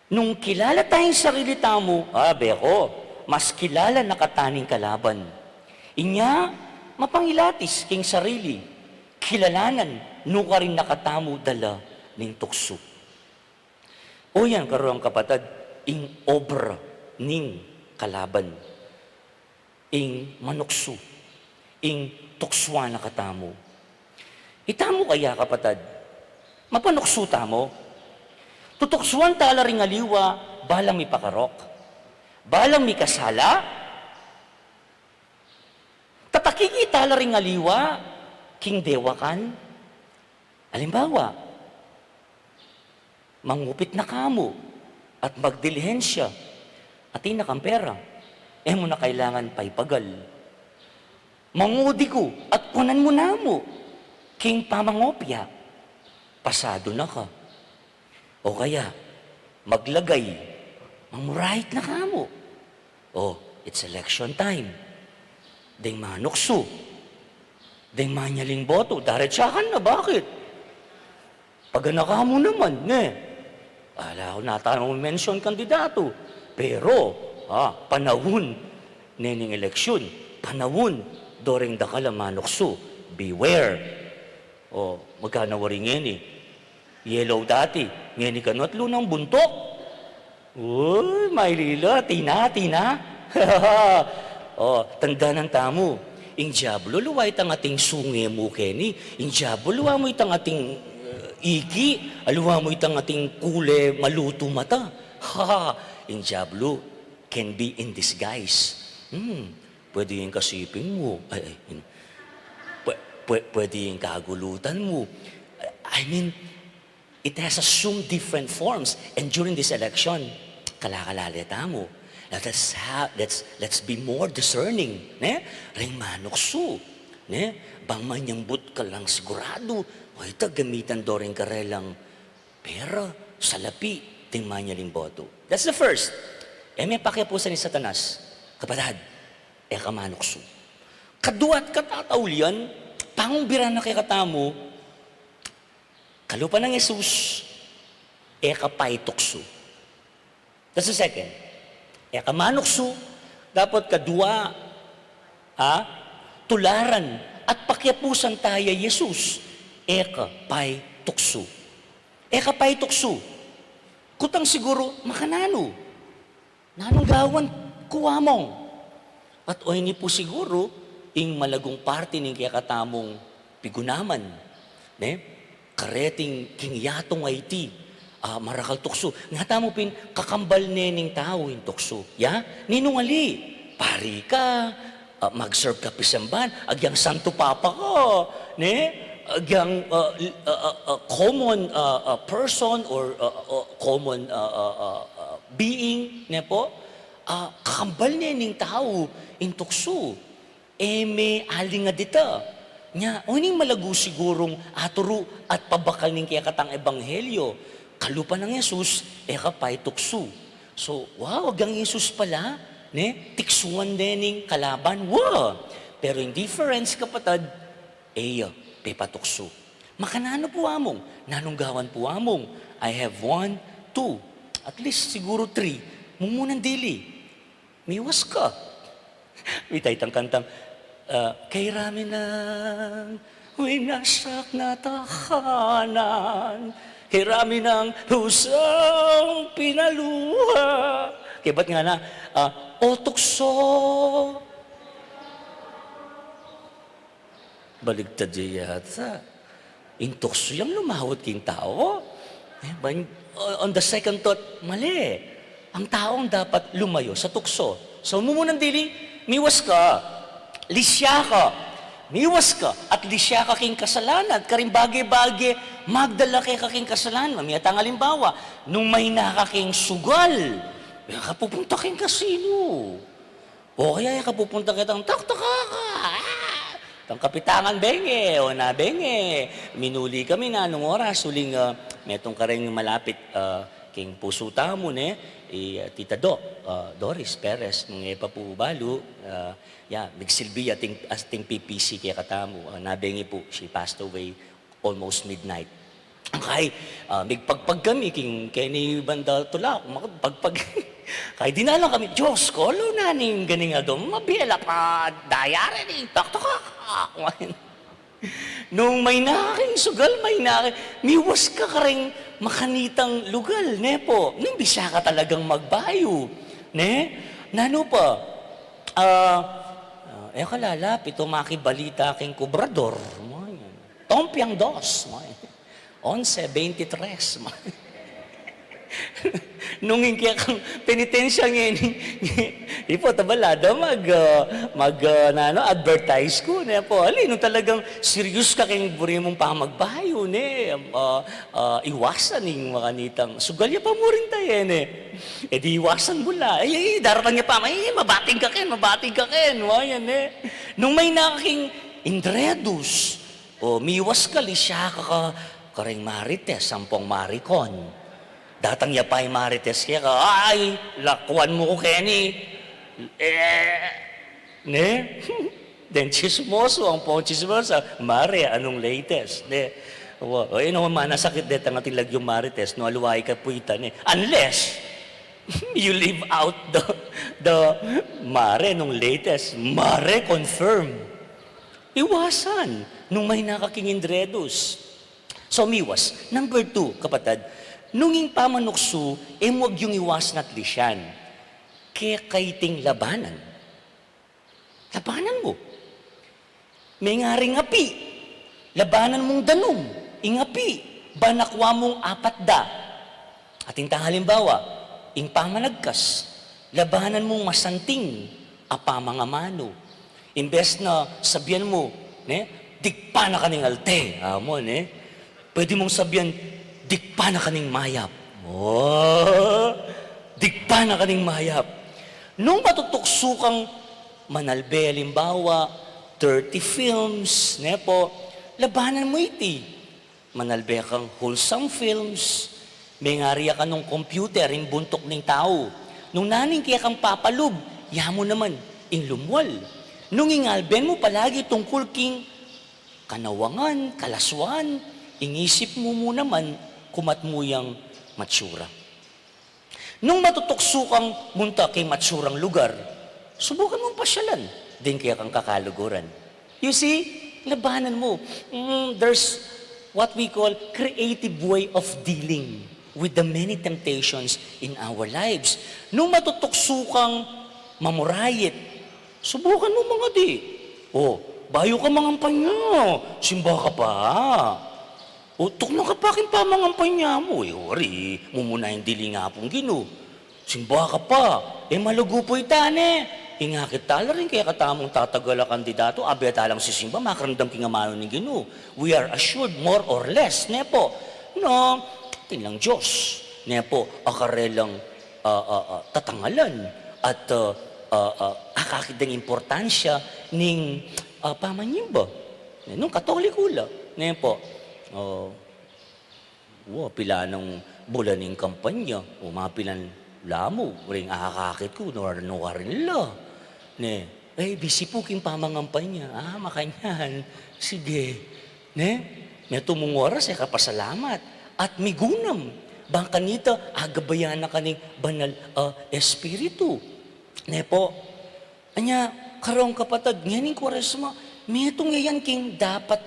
Nung kilala ta ing sarili tamu, abe ko, mas kilala na katamu ing kalaban. Inya, mapangilatis king sarili, kilalanan nukarin na katamu dala ning tuksu. O yan, karong kapatad, ing obra ning kalaban, ing manuksu, ing tuksuan na katamu. Itamu kaya, kapatad, mapanuksu tamu? Tutuksuan tala ring aliwa, balang mipakarok, balang mikasala, tatakiki tala ring aliwa king dewakan. Alimbawa, mangupit na kamu at magdilihensya, atin na kang pera, e mu na kailangan paipagal. Mangudi ku at kunan mu namu king pamangopya, pasadu na ka. O kaya, maglagay, mangmurayit na kamu. O, it's election time. Deng manuksu, deng manyaling boto, daretsakan na, bakit? Pagana ka mu naman, ne? Ala ku na tamang mention kandidatu. Pero, ah, panahun ne ning eleksyon, panahun do reng dakal a manuksu, beware. O, magkana wari ngeni? Yellow dati, ngeni kanu atlu nang buntuk. Uy, Maylila, tina, tina. O, tandanan tamu. Ing diablo, aliwa itang ating sunge mu keni. Ing diablo, aliwa mu itang ating, uh, iki. Aliwa mu itang ating kule malutu mata. Ha, ing diablo can be in disguise. Hmm, pwede ing kasiping mu. Ay, ay, in-, pwe-, pwe-, pwede ing kagulutan mu. I mean, it has assumed different forms. And during this election, kalakalale tamu. Let us ha-, let's, let's be more discerning, ne? Reng manuksu, ne? Bang manyambut ka lang siguradu, o ita gamitan do reng karelang pera, salapi, deng manyaling boto. That's the first. E me pakiapusan ning Satanas, kapatad, e ka manuksu. Kadua't katataulian, pangumbira na kekatamu, kalupa nang Jesus, e ka paituksu. That's the second. E ka manuksu, dapat kadua, ah, tularan at pakiapusan taya Jesus, e ka paituksu. E ka paituksu. Kutang siguru, makananu? Nanung gawan ku, Among? At o ini pu siguru ing malagung parti ning kekatamung pigunaman, ne? Kareting king yatung a iti, ah, marakal tuksu. Ngatamu pin, kakambal ne ning tau ing tuksu. Ya? Ninung ali? Pari ka, ah, mag-serve ka pisamban, agyang Santo Papa ka, ne? Agyang, ah, l-, ah, ah, ah, common, ah, ah, person or, ah, ah, common, ah, ah, ah, ah, being, ne pu? Ah, kakambal ne ning tau ing tuksu. E me aling a dita. Nya, o ining malagu sigurung aturu at pabakal ning kekatang ebanghelyo. Kalupa nang Jesus, e ka paituksu. So, wow, agyang Jesus pala, ne, tiksuan de ning kalaban, wa! Pero ing difference, kapatad, e ya pepatuksu. Makananu pu, Among? Nanung gawan pu, Among? I have one, two, at least siguro three. Mumunang dili. Miwas ka. Mita itang kantang, ah, "Kay rami nang winasak na tahanan, kay rami nang husang pinaluha." Kaybat ngana, ah, "O tukso." Baligtad ya yata. Ing tuksu yang lumawat king tau. Eh, ban-, on the second thought, mali. Ang tau ang dapat lumayo sa tuksu. So, mumunang dili, miwas ka. Lisya ka. Miwas ka. At lisya ka king kasalanan. Karing bage-bage, magdala keka king kasalanan. Mamiat ang alimbawa, nung maina ka king sugal, e ka pupunta king kasino. O kaya e ka pupunta ketang taktakaka, ah! Tang kapitangan benge, o na benge. Minuli kami na nung oras, uling, ah, metung kareng malapit, ah, king pusu tamu, ne, i, ah, Tita Do, ah, Doris Perez, nung e pa pu balu, ah, ya, migsilbi ya ating, ating P P C kekatamu, ah, na benge pu, she passed away almost midnight. Kay, ah, migpagpag kami, king keni banda tulak, makapagpag. Kay dinalan kami, Dios ko, alu na ning ganing adum, mabie la pa, daya re ni, taktakaka. Nung maina ka king sugal, maina ka, miwas ka kareng makanitang lugal, ne pu? Nung bisa ka talagang magbayu, ne? Nanu pa? Ah, ah, e ka lalapit o makibalita king kubrador, mga yan. Tompiang dos, mga yan. Onse veintitres, mga yan. Nung ing kekang penitensya ngeni, ipo, tabala da mag, ah, mag, ah, nanu, advertise ku, ne pu? Ali, nung talagang serious ka king buri mung pamagbayu, ne, ah, ah, iwasan ing makanitang sugal ya pa mu rin taye, ne. E di iwasan mu la. E, e, daratang ya pa, e, mabating ka ken, mabating ka ken, wa, yan, ne. Nung maina ka king indredus, o miwas ka, lisya ka ka, kareng marites, ampong marikon. Datang ya pa ing marites keka, ay, lakwan mu ku keni. E, ne? Deng tsismoso, ampong tsismosa, mare, anung latest? Ne? Wa, o, e, no, manasakit detang ating lagyung marites, no, aluai ka pu ita, ne? Unless you leave out the, the mare, anung latest, mare, confirm. Iwasan, nung maina ka king indredus. So, miwas. Number two, kapatad, nung ing pamanuksu, e mu agyung iwasan at lisyan. Keka iting labanan. Labanan mu. Mengaring api. Labanan mung danum. Ing api. Ban akua mung apat da. Atin tang halimbawa, ing pamanagkas, labanan mung masanting a pamangamanu. Imbes na sabian mu, ne, "Digpa na ka ning alte," amu, ne? Pwede mung sabian, "Digpa na ka ning mayap." O, digpa na ka ning mayap. Nung matutuksu kang manalbe, halimbawa, thirty films, ne pu, labanan mu iti. Manalbe kang wholesome films, mengari ya ka nung computer, ing buntuk ning tau. Nung nanu ing kekang papalub, ya mu naman, ing lumwal. Nung ing alben mu palagi tungkul king kanawangan, kalaswaan, ing isip mu mu naman, kumat mu yang matsura. Nung matutuksu kang munta king matsurang lugar, subukan mung pasyalan ding kekang kakaluguran. You see, labanan mu. Mm, there's what we call creative way of dealing with the many temptations in our lives. Nung matutuksu kang mamurayit, subukan mu mangadi. O, bayu ka mangampanya, simba ka pa. O, tuknang ka pa king pamangampanya mu, e, wari, mumuna ing diling Apung Ginu. Simba ka pa, e, malugu pu ita, ne. Ing akit tala ring kekatamung tatagala kandidatu, abe talang sisimba, makaramdam king amanu ning Ginu. We are assured, more or less, ne pu? No, atin lang Dios, ne pu, a karelang, a, a, a, tatangalan, at, a, a, a, akakit deng importansya ning, a, pamanyimba. Ne, nung Katoliko la, ne pu? O, wa, pilanang bulan ing kampanya, o mapilan la mu, ring akakit ku, no, no, karin la. Ne, e, bisi pu king pamangampanya. A, makanyan. Sige. Ne? Metung mung oras, e ka pasalamat. At migunam. Bang kanita, agabayan na ka ning Banal a Espiritu. Ne pu? Anya, karong kapatad, ngening Kwaresma, metung ya yan king dapat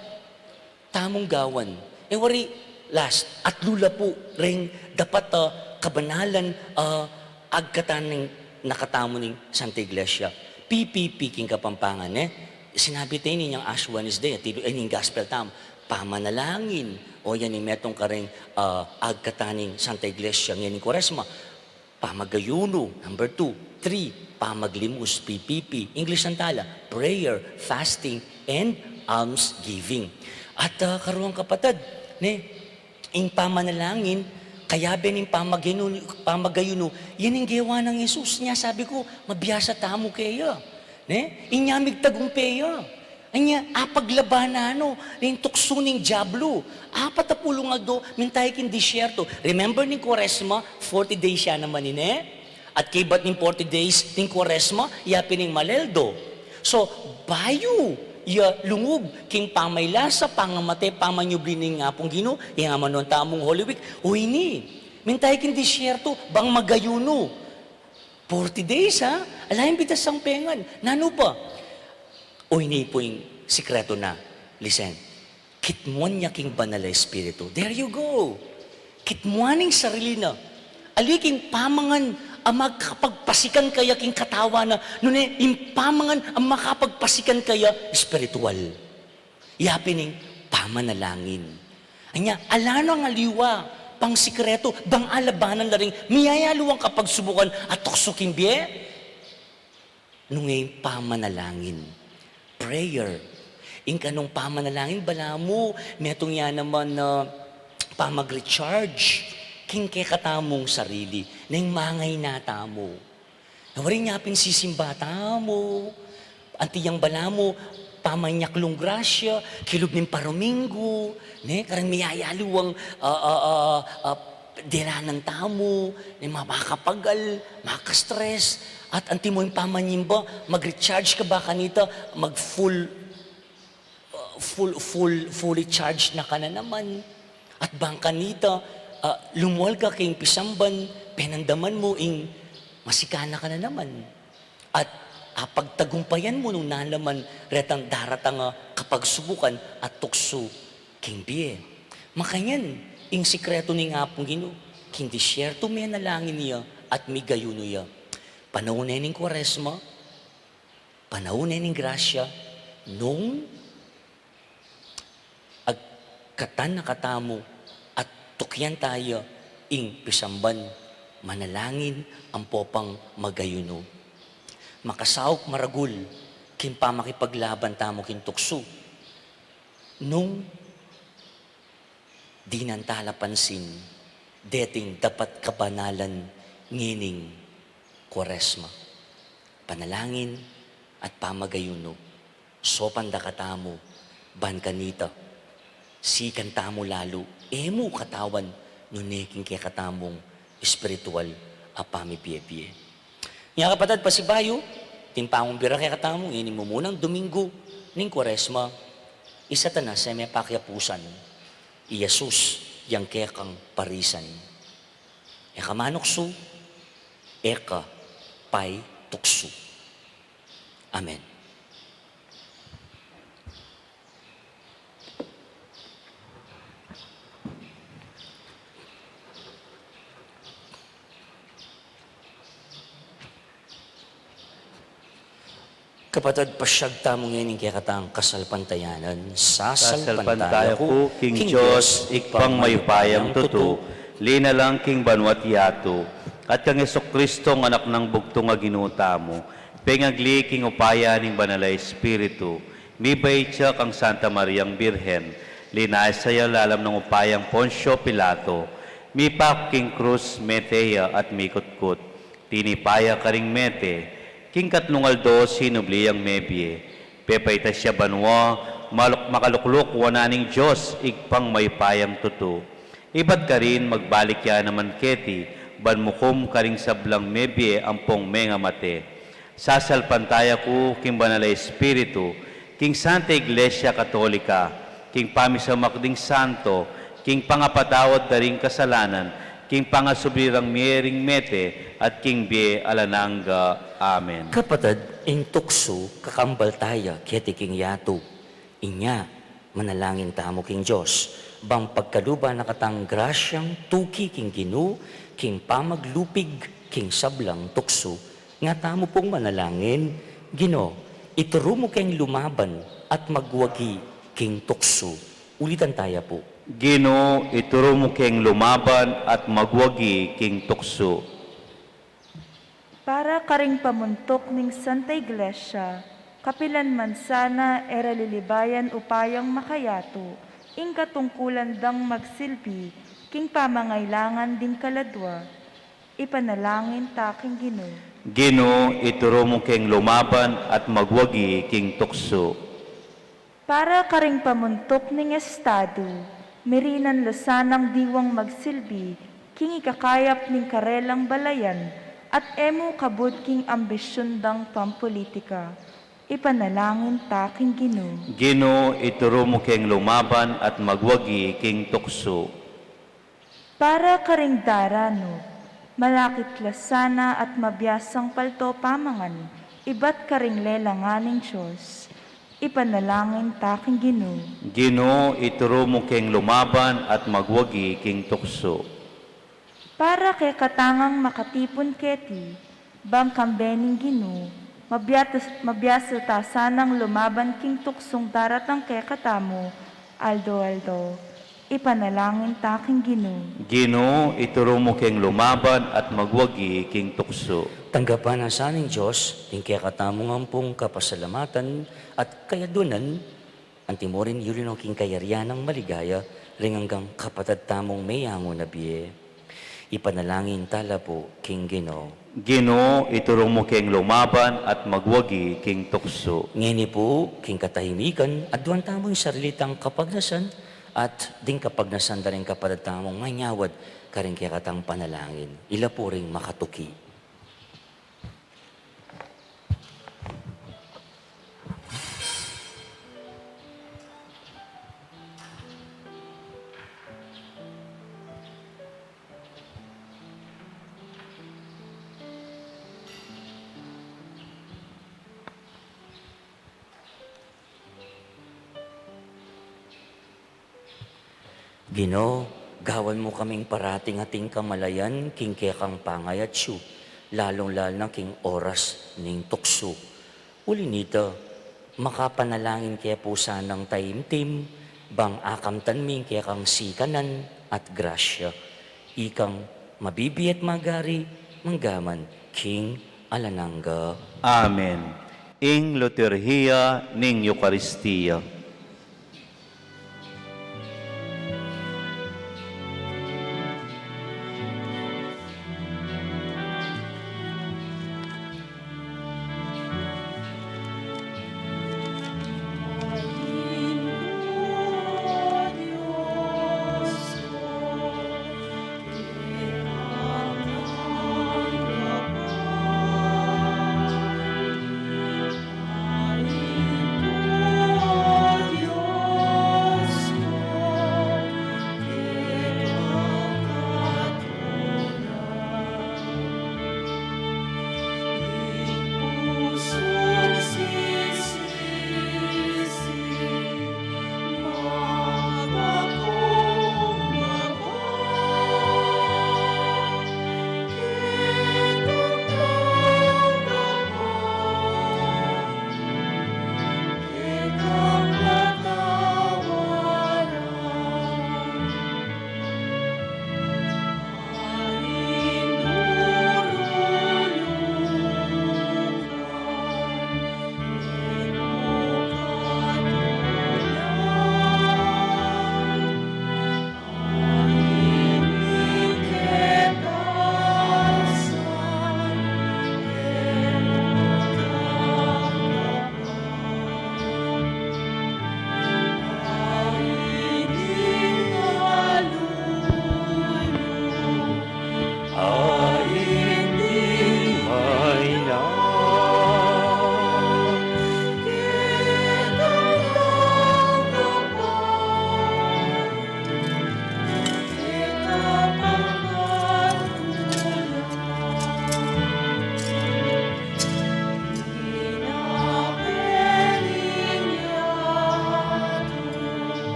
tamung gawan. E wari, last, atlu la pu ring dapat a kabanalan a agkatan ning nakatamu ning Santa Iglesia. P P P king Kapampangan, e. Sinabi tayu ning Ash Wednesday, atilu, e, ning gospel tamu, pamanalangin. O yan ing metung karing, a, agkatan ning Santa Iglesia ngening Kwaresma. Pamagayunu, number two. Three, pamaglimus, P P P. English nang tala, prayer, fasting, and almsgiving. At, a, karuang kapatad, ne, ing pamanalangin, Kayabe ning pamagayunu, pamagayunu, yan ing gewa nang Jesus. Nya sabi ku, mabiasa tamu keya. Ne? Inya migtagumpe ya. Anya, apaglabanan no, ning tuksu ning diablo. Apat a pulung aldo, minta ya king disyerto. Remember ning Kuwaresma, forty days ya naman ini. At kaybat ning forty days ning Kuwaresma, ya pin ing maleldo. So, bayu ya lungub king pamaylasa, pangamate, pamanyubli ning Apung Ginu, ing amanuan tamung Holy Week, o ini, minta ya king disyerto, bang magayunu. Forty days, ha? Ala yang bitasang pengan. Nanu pa? O, ini pu ing sikretu na. Listen. Kitmuan ya king Banal a Espiritu. There you go. Kitmuan ing sarili na. Ali king pamangan a makapagpasikan kaya king katawan na, nune ing pamangan a makapagpasikan kaya espiritual. Ya pin ing pamanalangin. Anya, ala nang aliwa pang sikretu, bang alabanan la ring miyayaluang kapagsubukan at tuksu king bie. Nung e ing pamanalangin, prayer, ing kanung pamanalangin, balamu, metung ya naman na pamag-recharge king kekatamung sarili, neng mangayna tamu. Wari nya pin sisimba tamu, anti yang balamu, pamanyaklung grasya, kilub ning paruminggu, ne, kareng miyayaluang, ah, ah, ah, ah, delanan tamu, ne, ma-, makapagal, maka-stress, at anti mo ing pamanyimba, mag-recharge ka ba kanita, mag-full, ah, full, full, fully charged na ka na naman. At bang kanita, ah, lumual ka king pisamban, penandaman mu ing masikana ka na naman. At, ah, pagtagumpayan mu nung nanaman retang daratang a kapagsubukan at tuksu king bie. Makanyan, ing sikretu ning Apung Ginu, king disyertu menalangin ya at migayunu ya. Panaun ne ning Kuwaresma, panaun ne ning grasya, nung agkatan na katamu at tukyan taya ing pisamban, manalangin, ampo pang magayunu. Makasaup maragul king pamakipaglaban tamu king tuksu. Nung dinan tala pansin deting dapat kabanalan ngening Kuwaresma, panalangin at pamagayunu, saupan da katamu, ban kanita, sikan tamu lalu, e mu katawan, nune king kekatamung espiritual a pamibie-bie. Nya kapatad, pasibayu, atin pangumbira kekatamu, ngeni mumunang Dominggu ning Kuwaresma, isatan na sa mepakiapusan, i Jesus yang kekang parisan. E ka manuksu, e ka paituksu. Amen. Kapatad, pasyag tamu ngening kekatang kasalpantayanan. Sasalpantaya ku king Dios, Ibpang mayupayang tutu, linalang king banua't yatu, at kang Jesucristo, Anak nang bugtung a Ginu tamu, pengagli king upaya ning Banal a Espiritu, mibait ya kang Santa Mariang Birhen, linasa ya lalam nang upayang Poncio Pilato, mipaku king krus, mete ya at mikutkut. Tinipa ya karing mete, king katlung aldo sinubli yang mebie. Pepaitas ya banua, maluk-, makalukluk wanan ning Dios, Ibpang mayupayang tutu. Ibat karin magbalik ya naman keti, ban mukum karing sablang mebie ampong mengamate. Sasalpantaya ku king Banal a Espiritu, king Santa Iglesia Katolika, king pamisamak ding santo, king pangapatawad da ring kasalanan, king pangasubli rang mie ring mete, at king bie alang angga. Amen. Kapatad, ing tuksu kakambal taya keti king yatu. Inya, manalangin tamu king Dios, bang pagkaluban na katang grasyang tuki king Ginu, king pamaglupig king sablang tuksu. Nga tamu pung manalangin, Ginu, ituru mu keng lumaban at magwagi king tuksu. Ulitan taya pu. Ginu, ituru mu keng lumaban at magwagi king tuksu. Para karing pamuntuk ning Santa Iglesia, kapilan man sana e ra lilibayan upayang makayatu, ing katungkulan dang magsilbi king pamangailangan ding kaladua. Ipanalangin ta king Ginu. Ginu, ituru mu keng lumaban at magwagi king tuksu. Para karing pamuntuk ning estadu, mirinan la sanang diwang magsilbi king ikakayap ning karelang balayan at e mu kabud king ambisyun dang pampulitika. Ipanalangin ta king Ginu. Ginu, ituru mu keng lumaban at magwagi king tuksu. Para karing daranu, malakit la sana at mabiasang palto pamangan ibat karing lelangan ning Dios. Ipanalangin ta king Ginu. Ginu, ituru mu keng lumaban at magwagi king tuksu. Para kekatang makatipun keti, bang kambe ning Ginu, mabiatas-, mabiasa ta sanang lumaban king tuksung daratang kekatamu, aldo-aldo. Ipanalangin ta king Ginu. Ginu, ituru mu keng lumaban at magwagi king tuksu. Tanggapan na sa ning Dios ing kekatamung ampong kapasalamatan at kayaduanan, anti mu rin yuli no king kayarian nang maligaya ring anggang kapatad tamung meyangu na bie. Ipanalangin ta la pu king Ginu. Ginu, ituru mu keng lumaban at magwagi king tuksu. Ngeni pu, king katahimikan, aduan tamung sarili tang kapagnasan, at ding kapagnasan da ring kapatad tamung manyawad karing kekatang panalangin. Ila pu ring makatuki. Ginu, gawan mu kaming parating ating kamalayan king kekang pangayatsu, lalung-lalu na king oras ning tuksu. Uli nita, makapanalangin ke pu sanang taimtim, bang akamtan mi ing kekang sikanan at grasya. Ikang mabibie at magari, mangga man king alang angga. Amen. Ing liturhiya ning Eukaristia.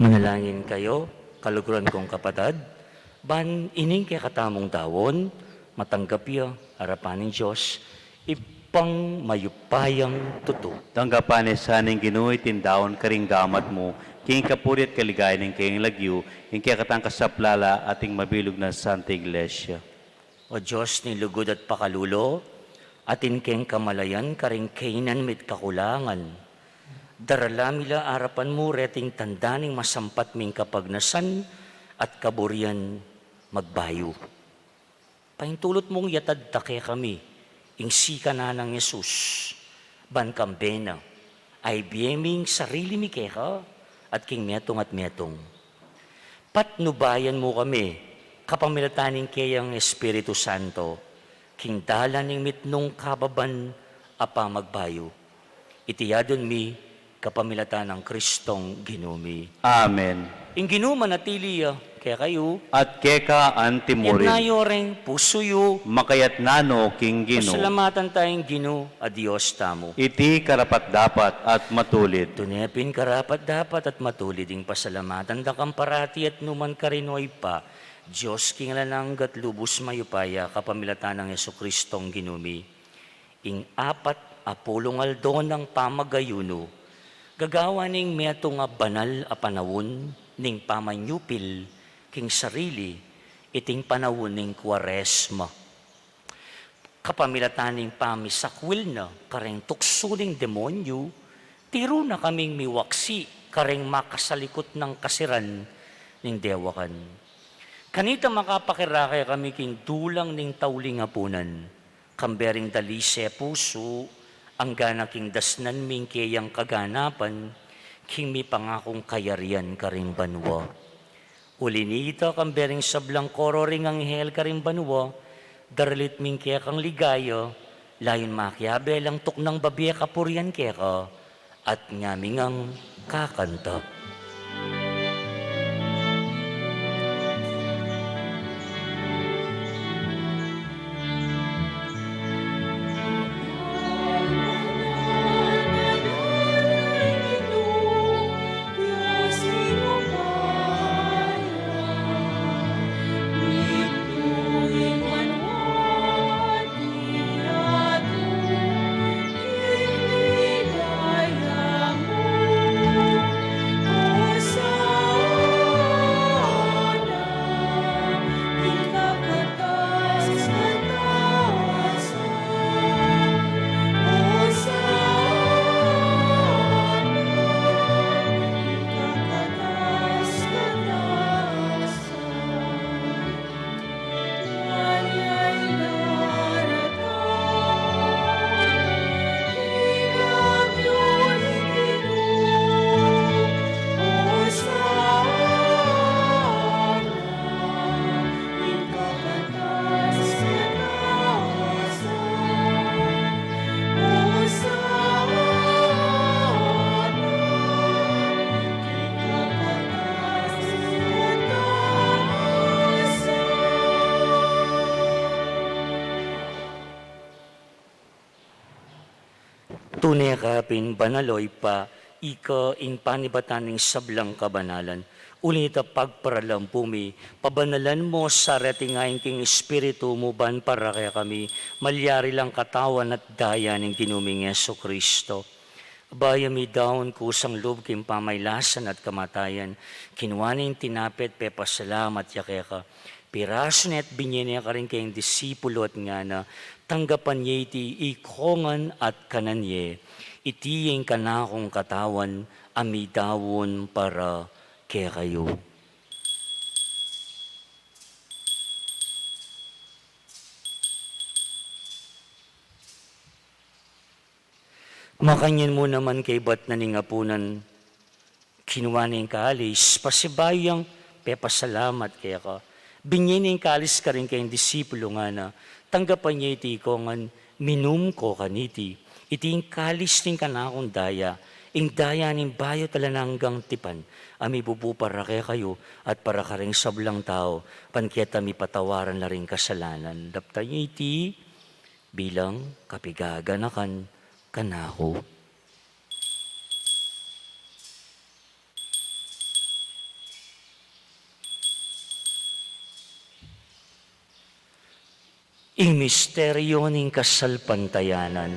Manalangin kayu, kaluguran kung kapatad, ban ining kekatamung dawon, matanggap ya arapan ning Dios, Ibpang mayupayang tutu. Tanggapan na sa ning Ginu iting dawon karing gamat mu, king kapurian at kaligayan ning kayang lagyu, ing kekatang kasaplalan at ing mabilug nang Santa Iglesia. O Dios ning lugud at pakalulu, atin keng kamalayan karing kainan mi't kakulangan. Daralan mi la arapan mu reting tanda ning masampat ming kapagnasan at kaburian magbayu. Paintulut mung yatad ta kekami ing sikanan nang Jesus, ban kambe na, aibie ming sarili mi keka at king metung at metung. Patnubayan mu kami, kapamilatan ning kayang Espiritu Santo, king dalan ning mitmung kababan a pamagbayu. Iti adwan mi, kapamilatan nang Kristong Ginu mi. Amen. Ing Ginu manatili ya kekayu. At keka antimurin. Itas yu reng pusu yu. Makatas na no king Ginu. Pasalamatan taya ing Ginu a Dios tamu. Iti karapat-dapat at matulid. Tune pin karapat-dapat at matulid ing pasalamatan da kang parati at nukarin man, O Ibpa, Dios king alang angga at lubus mayupaya, kapamilatan nang Jesukristong Ginu mi. Ing apat a pulung aldo nang pamagayunu, gagawan ning metung a banal a panaun ning pamanyupil king sarili, iting panaun ning Kuaresma. Kapamilatan ning pamisakwil na kareng tuksu ning demonyu, tiru na kaming miwaksi kareng makasalikut nang kasiran ning dewakan. Kanita makapakirake kami king dulang ning tauling apunan, kambe ring dalise pusu, anggana king dasnan ming keyang kaganapan, king mipangakung kayarian karing banua. Uli nita, kambe ring sablang koro ring anghel karing banua, daralit ming kekang ligaya, layun makiabe lang tuknang babie kapurian keka, at ngaming kakanta. Tune ka pin banal, o Ibpa, ika ing panibatan ning sablang kabanalan. Uli na nita pagparalampu mi, pabanalan mu sa reting ain king Espiritu mu ban para kekami malyari lang katawan at daya ning Ginu ming Jesucristo. Bayu mi daun kusang lub king pamailasan at kamatayan, kinua ne ing tinape at pepasalamat ya keka, pirasu ne at binie ne karing kayang disipulu at ngana, tanggapan ye iti ikongan at kanan ye, iti ing kanakung katawan a midaun para kekayu. Makanyan mu naman kaibat na ning apunan, kinua ne ing kalis, pasibayu yang pepasalamat keka, binie ne ing kalis karing kayang disipulu, ngana, tanggapan ye iti ikongan, minum ko kaniti, iti ing kalis ning kanakung daya, ing daya ning bayu at alang anggang tipan, a mibubu para kekayu at para karing sablang tau, ban keta mipatawaran la ring kasalanan. Daptan ye iti bilang kapigaganakan kanaku. Ing misteryo ning kasalpantayanan.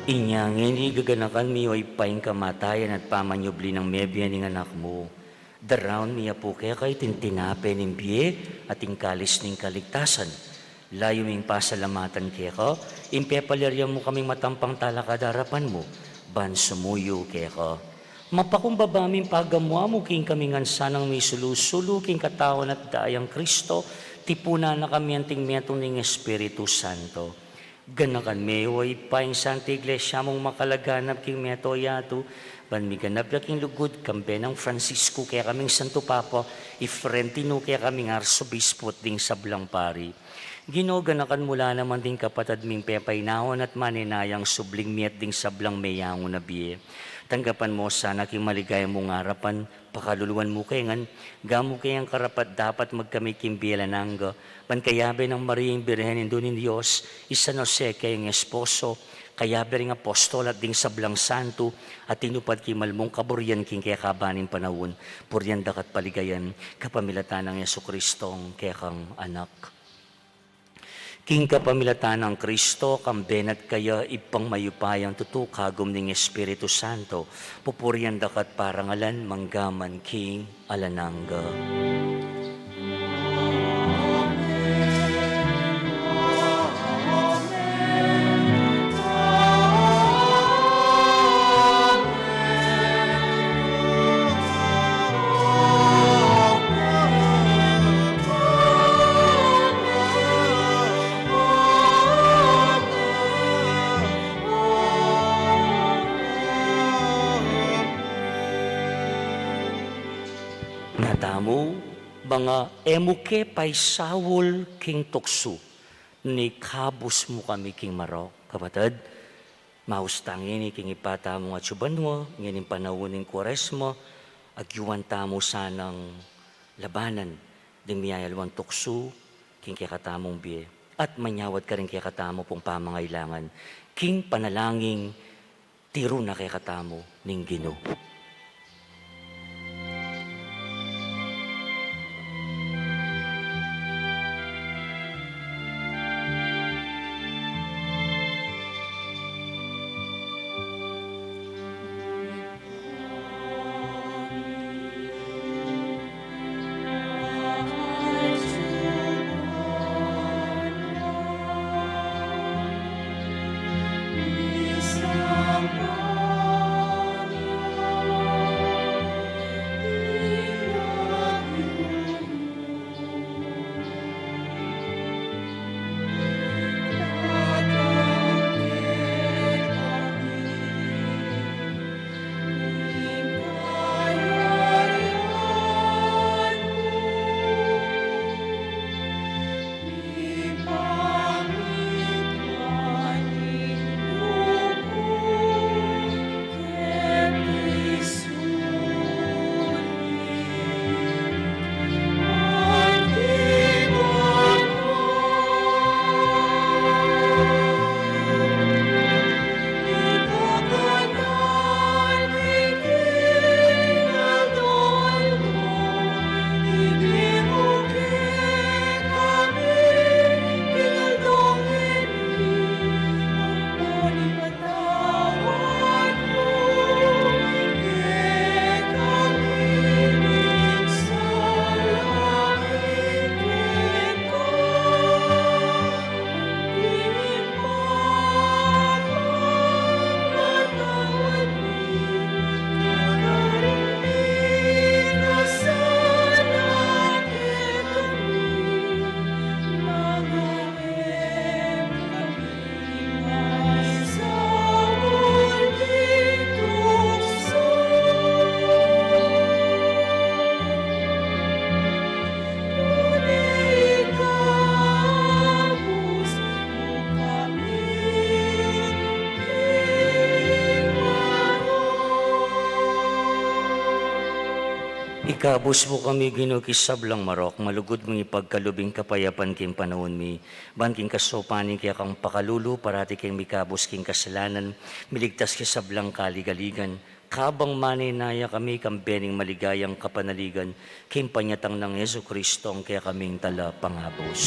Inya ngeni, gaganakan mi, o Ibpa, ing kamatayan at pamanyubli nang mebie ning Anak mu. Daraun mi ya pu keka iting tinape ning bie at ing kalis ning kaligtasan. Layu ming pasalamatan keka ing pepalyarian mu kaming matampang talakad king arapan mu ban sumuyu keka. Mapakumbaba ming pagamu-amu king kami ngan sanang misulu-sulu king katawan at dayang Kristo, tipunan na kami anting metung ning Espiritu Santo. Ganakan me, o Ibpa, ing Santa Iglesia mung makalaganap king mabilug a yatu, ban miganap ya king lugud, kambe nang Francisco, kekaming Santo Papa, i Florentino, kekaming Arsobispo at ding sablang pari. Ginu, ganakan mu la naman ding kapatad ming pepainawa at manenayang subling mie at ding sablang meyangu na bie. Tanggapan mu sana king maligaya mung arapan, pakaluluan mu ke ngan, gamu ke yang karapat-dapat magkamit king bie alang angga, ban kayabe nang Maria ing Birhen Indu ning Dios, i San Jose kayang esposo, kayabe ring apostol at ding sablang santo, a tinupad king malmung kaburian king kekaban ning panaun, purian da ka at paligayan, kapamilatan nang Jesucristong kekang Anak. King kapamilatan nang Kristo, kambe na at kaya, Ibpang mayupayang tutu, kagum ning Espiritu Santo, pupurian da ka at parangalan, mangga man king alang angga. Natamu, banga e mu ke paisaul king tuksu, nune ikabus mu kami king marok. Kapatad, maus tang ini king Ibpa tamung atsu banua, ngening panaun ning Kuaresma, agyuan tamu sanang labanan ding miyayaluang tuksu king kekatamung bie, at manyawad karing kekatamu pung pamangailangan king panalangin tiru na kekatamu ning Ginu. Ikabus mu kami, Ginu, king sablang marok, malugud mung ipagkalub ing kapayapan king panaun mi, ban king kasaupan ning kekang pakalulu, parati kaming mikabus king kasalanan, miligtas king sablang kaligaligan, kabang manenaya kami kambe ning maligayang kapanaligan, king panyatang nang Jesucristo, a kekaming Talapangabus.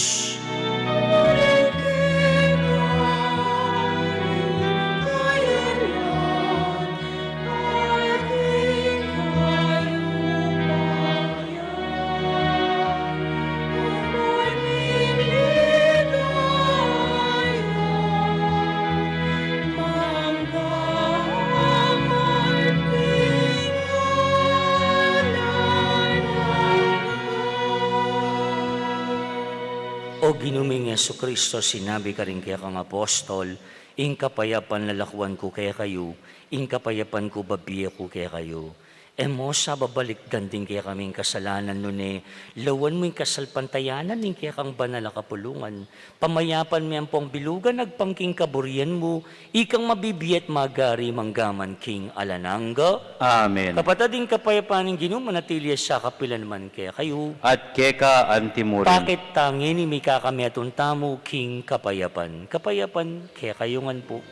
O Ginu ming Jesucristo, sinabi karing kekang apostol, ing kapayapan lalakuan ku kekayu, ing kapayapan ku babie ku kekayu. E mu sa babalikdan ding kekaming kasalanan, nune lawan mu ing kasalpantayanan ning kekang banal a kapulungan. Pamayapan me ampong bilugan agpang king kaburian mu, ikang mabibie at magari manggaman king alang angga. Amen. Kapatad, ing kapayapan ning Ginu manatili ya sa kapilan man kekayu. At keka anti mu rin. Pakit ta ngeni ing mikakametung tamu king kapayapan. Kapayapan kekayu ngan pu.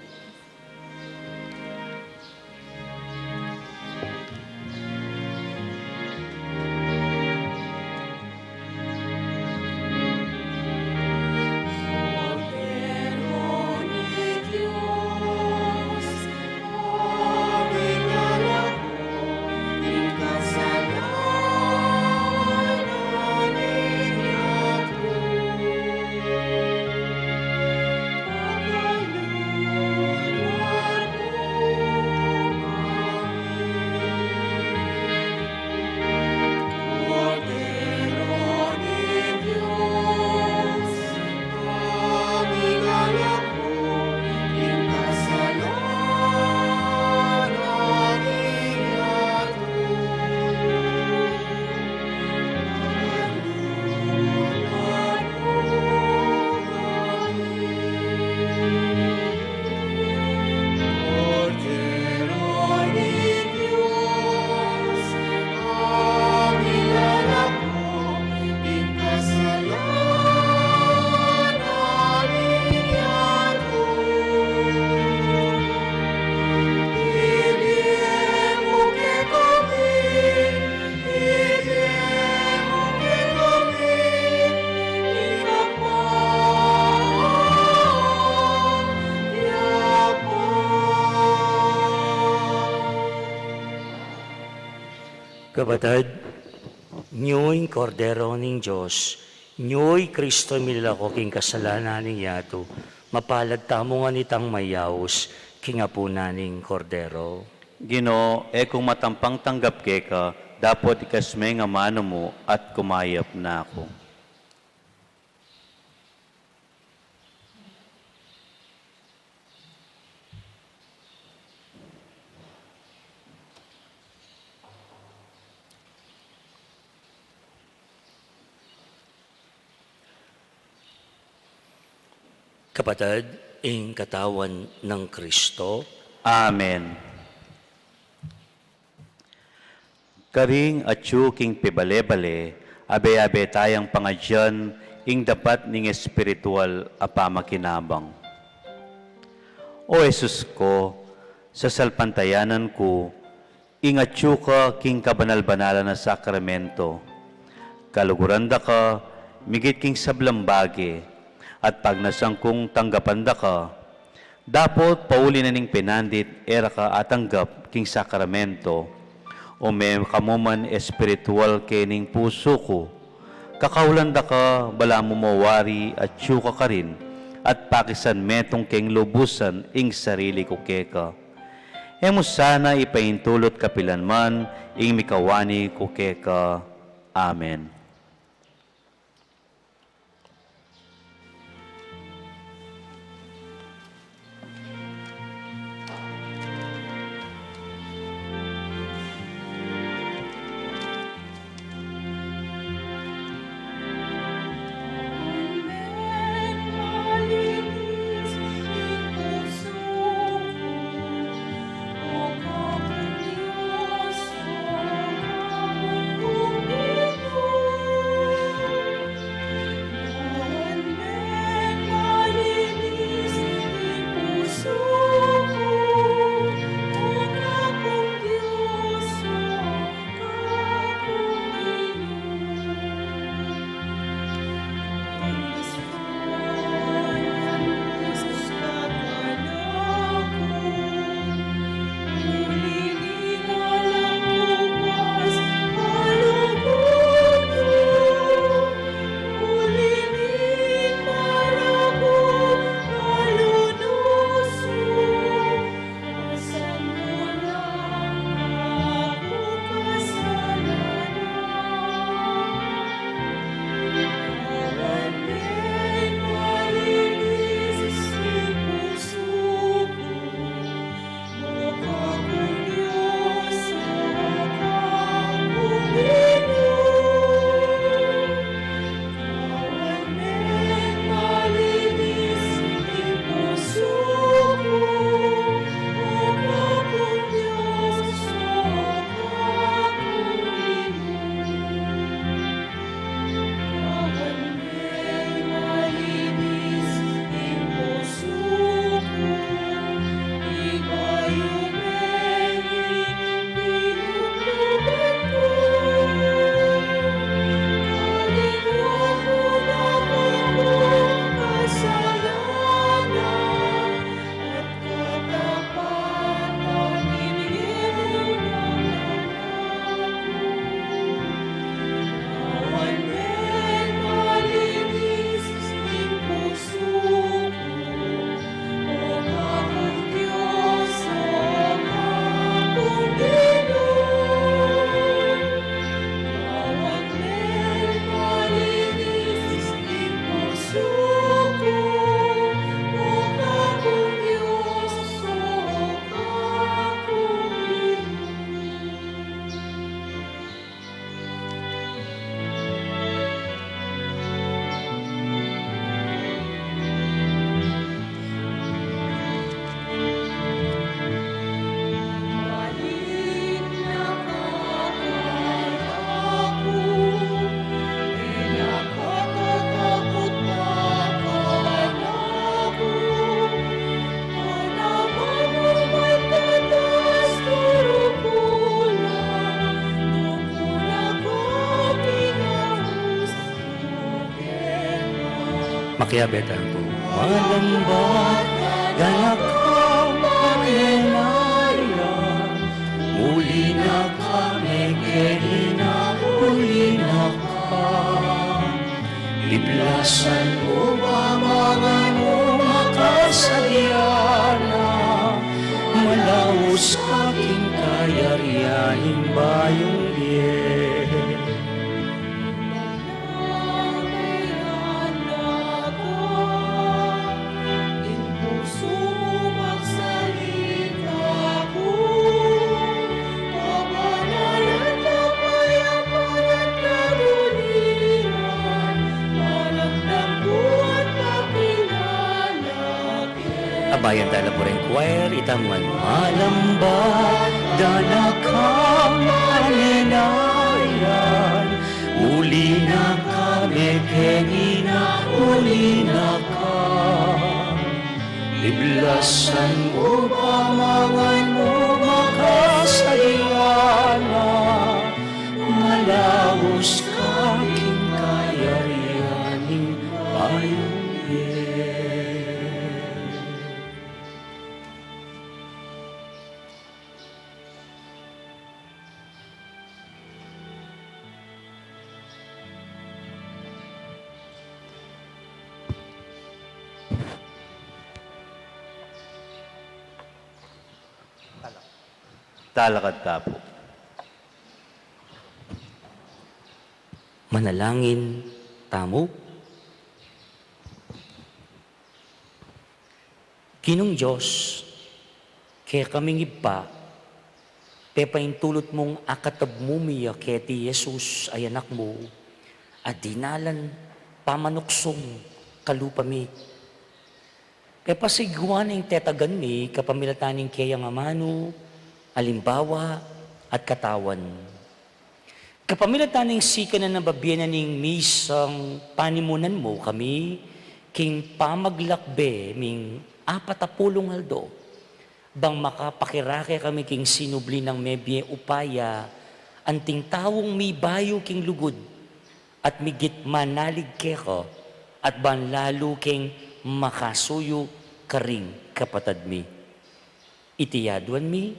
Kapatad, nyo ing Kordero ning Dios, nyo i Kristo, milalako king kasalanan ning yatu. Mapalad tamu ngan itang mayaus king apunan ning Kordero. Ginu, e ku matampang tanggap keka, dapot ikas me ing amanu mu at kumayap na ku. Kapatad, ing katawan nang Kristo. Amen. Karing atyu king pibale-bale, abe-abe tayang pangadyan ing dapat ning espiritual a pamakinabang. O Jesus ku, sasalpantayanan ku ing atyu ka king kabanal-banalan a sakramento. Kaluguran da ka migit king sablang bage, at pagnasan kung tanggapan da ka, dapot pauli na ning pinandit e ra ka atanggap king sakramento. Ume ka mu man espiritual kening pusu ku. Kakaulan da ka, balamu mawari atyu ka karin, at pakisan metung keng lubusan ing sarili ku keka. E mu sana ipaintulut kapilan man ing mikawani ku keka. Amen. Kaya betang pu. Malambat, ganakang pangenayan, muli na kami keni na, muli na ka. Iblasan mu pamangan mu makasadya na, malaus ka king kayarian ning bayung bie. Abayan tala pu reng choir, itang man. Malambat, ganakang pangenayan, muli na kami keni na, muli na ka. Iblasan mu pamangan mu makasadya na, malaus ka king kayarian ning bayung bie. Talakad ta pu. Manalangin tamu. Ginung Dios, kekaming Ibpa, pepaintulut mung akatab mu mi ya keti Jesus a Anak mu, a dinalan pamanuksung kalupa mi. Pepasigwa ning tetagan mi kapamilatan ning keyang amanu, alimbawa, at katawan. Kapamilatan ning sikanan a bibie na ning misang panimunan mu kami, king pamaglakbe ming apat a pulung aldo, bang makapakirake kami king sinubli nang mebie upaya, anting taung mibayu king lugud, at migit manalig keka, at ban lalu keng makasuyu karing kapatad mi. Iti aduan mi,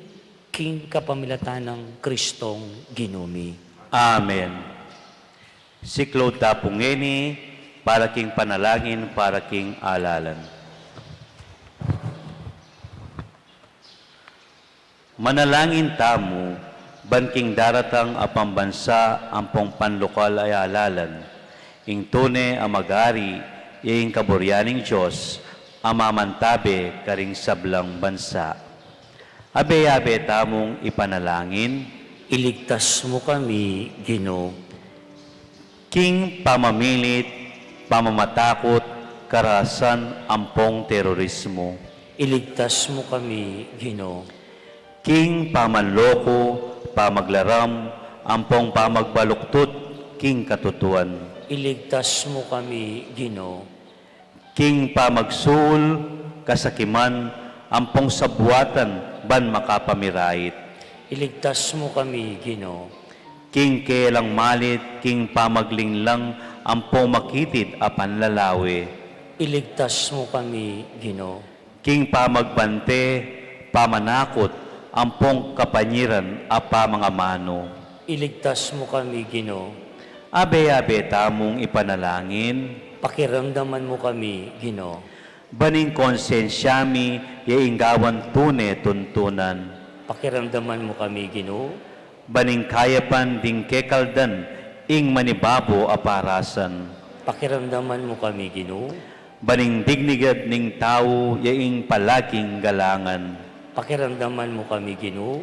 king kapamilatan nang Kristong Ginu mi. Amen. Siklaud ta pu ngeni, para king panalangin, para king alalan. Manalangin tamu, ban king daratang a pambansa ampong panlokal a alalan, ing tune a mag-ari, ya ing kaburian ning Dios, a mamantabe karing sablang bansa. Abe-abe tamung ipanalangin. Iligtas mu kami, Ginu. King pamamilit, pamamatakut, karahasan, ampong terorismo. Iligtas mu kami, Ginu. King pamanloko, pamaglaram, ampong pamagbaluktut king katutuan. Iligtas mu kami, Ginu. King pamagsuul, kasakiman, ampong sabuatan ban makapamirait. Iligtas mu kami, Ginu. King kelang malit, king pamaglinglang, ampong makitid a panlalawe. Iligtas mu kami, Ginu. King pamagbante, pamanakut, ampong kapanyiran a pamangamanu. Iligtas mu kami, Ginu. Abe-abe tamung ipanalangin. Pakiramdaman mu kami, Ginu. Ban ing konsensya mi ya ing gawan tune tuntunan. Pakiramdaman mu kami, Ginu. Ban ing kayapan ding kekaldan ing manibabo a parasan. Pakiramdaman mu kami, Ginu. Ban ing dignidad ning tau ya ing palaging galangan. Pakiramdaman mu kami, Ginu.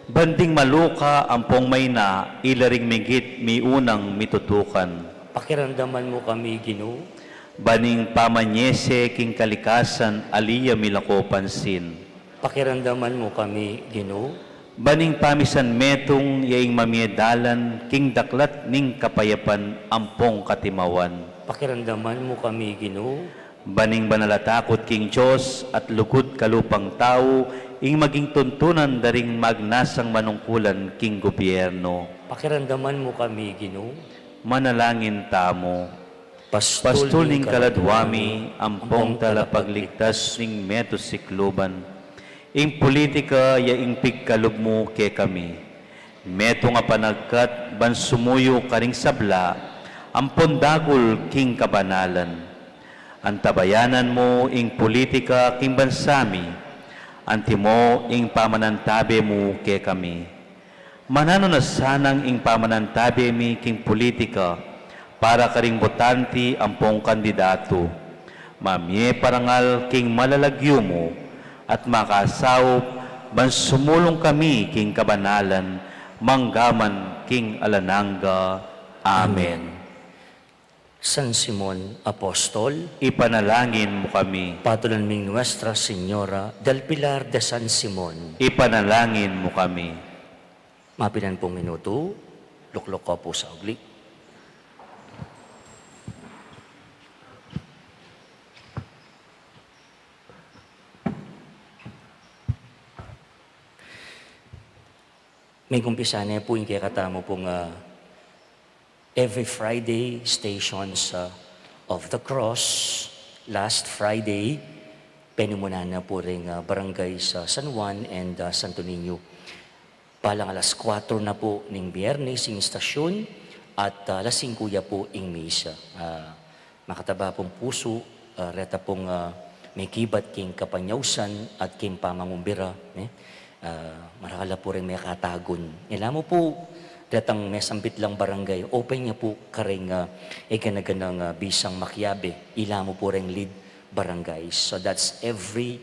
Ban ding maluka ampong maina ila ring migit miunang mitutukan. Pakiramdaman mu kami, Ginu. Ban ing pamanyese king kalikasan ali ya milako pansin. Pakiramdaman mu kami, Ginu. Ban ing pamisan metung ya ing mamie dalan king daklat ning kapayapan ampong katimawan. Pakiramdaman mu kami, Ginu. Ban ing banal a takut king Dios at lugud kalupang tau ing maging tuntunan da ring magnasang manungkulan king gobyerno. Pakiramdaman mu kami, Ginu. Manalangin tamu. Pastul ning kaladwa mi, ampong talapagligtas ning meto sikluban. Ing pulitika ya ing pigkalub mu kekami. Metung a panagkat ban sumuyu karing sabla, ampon dagul king kabanalan. Antabayanan mu ing pulitika king bansa mi, antimo ing pamanantabe mu kekami. Mananu na sanang ing pamanantabe mi king pulitika para karing botante ampong kandidatu. Mamie parangal king malalagyu mu at makasaup ban sumulung kami king kabanalan manggaman king alang angga. Amen. San Simon Apostol, ipanalangin mu kami. Patulan ming Nuestra Señora del Pilar de San Simon, ipanalangin mu kami. Mapilan pung minutu, lukluk ko pu sa ugli. Migumpisa ne pu ing kekatamu pung, ah, every Friday, Stations, uh, of the Cross. Last Friday, penimunan na pu ring, uh, barangay sa San Juan and, uh, Santo Niño. Balang alas kuwatro na pu ning Biyernes ing istasyun at, uh, alas singku ya pu ing misa. Uh, Makataba pung pusu, ah, reta pung, ah, mekibat king kapanyausan at king pamangumbira, ne? Ah, marakal la pu ring mekatagun. Ila mu pu, retang mesambit lang barangay, open ya pu karing, ah, e gana-ganang, ah, bisang makiabe. Ila mu pu ring lead barangay. So that's every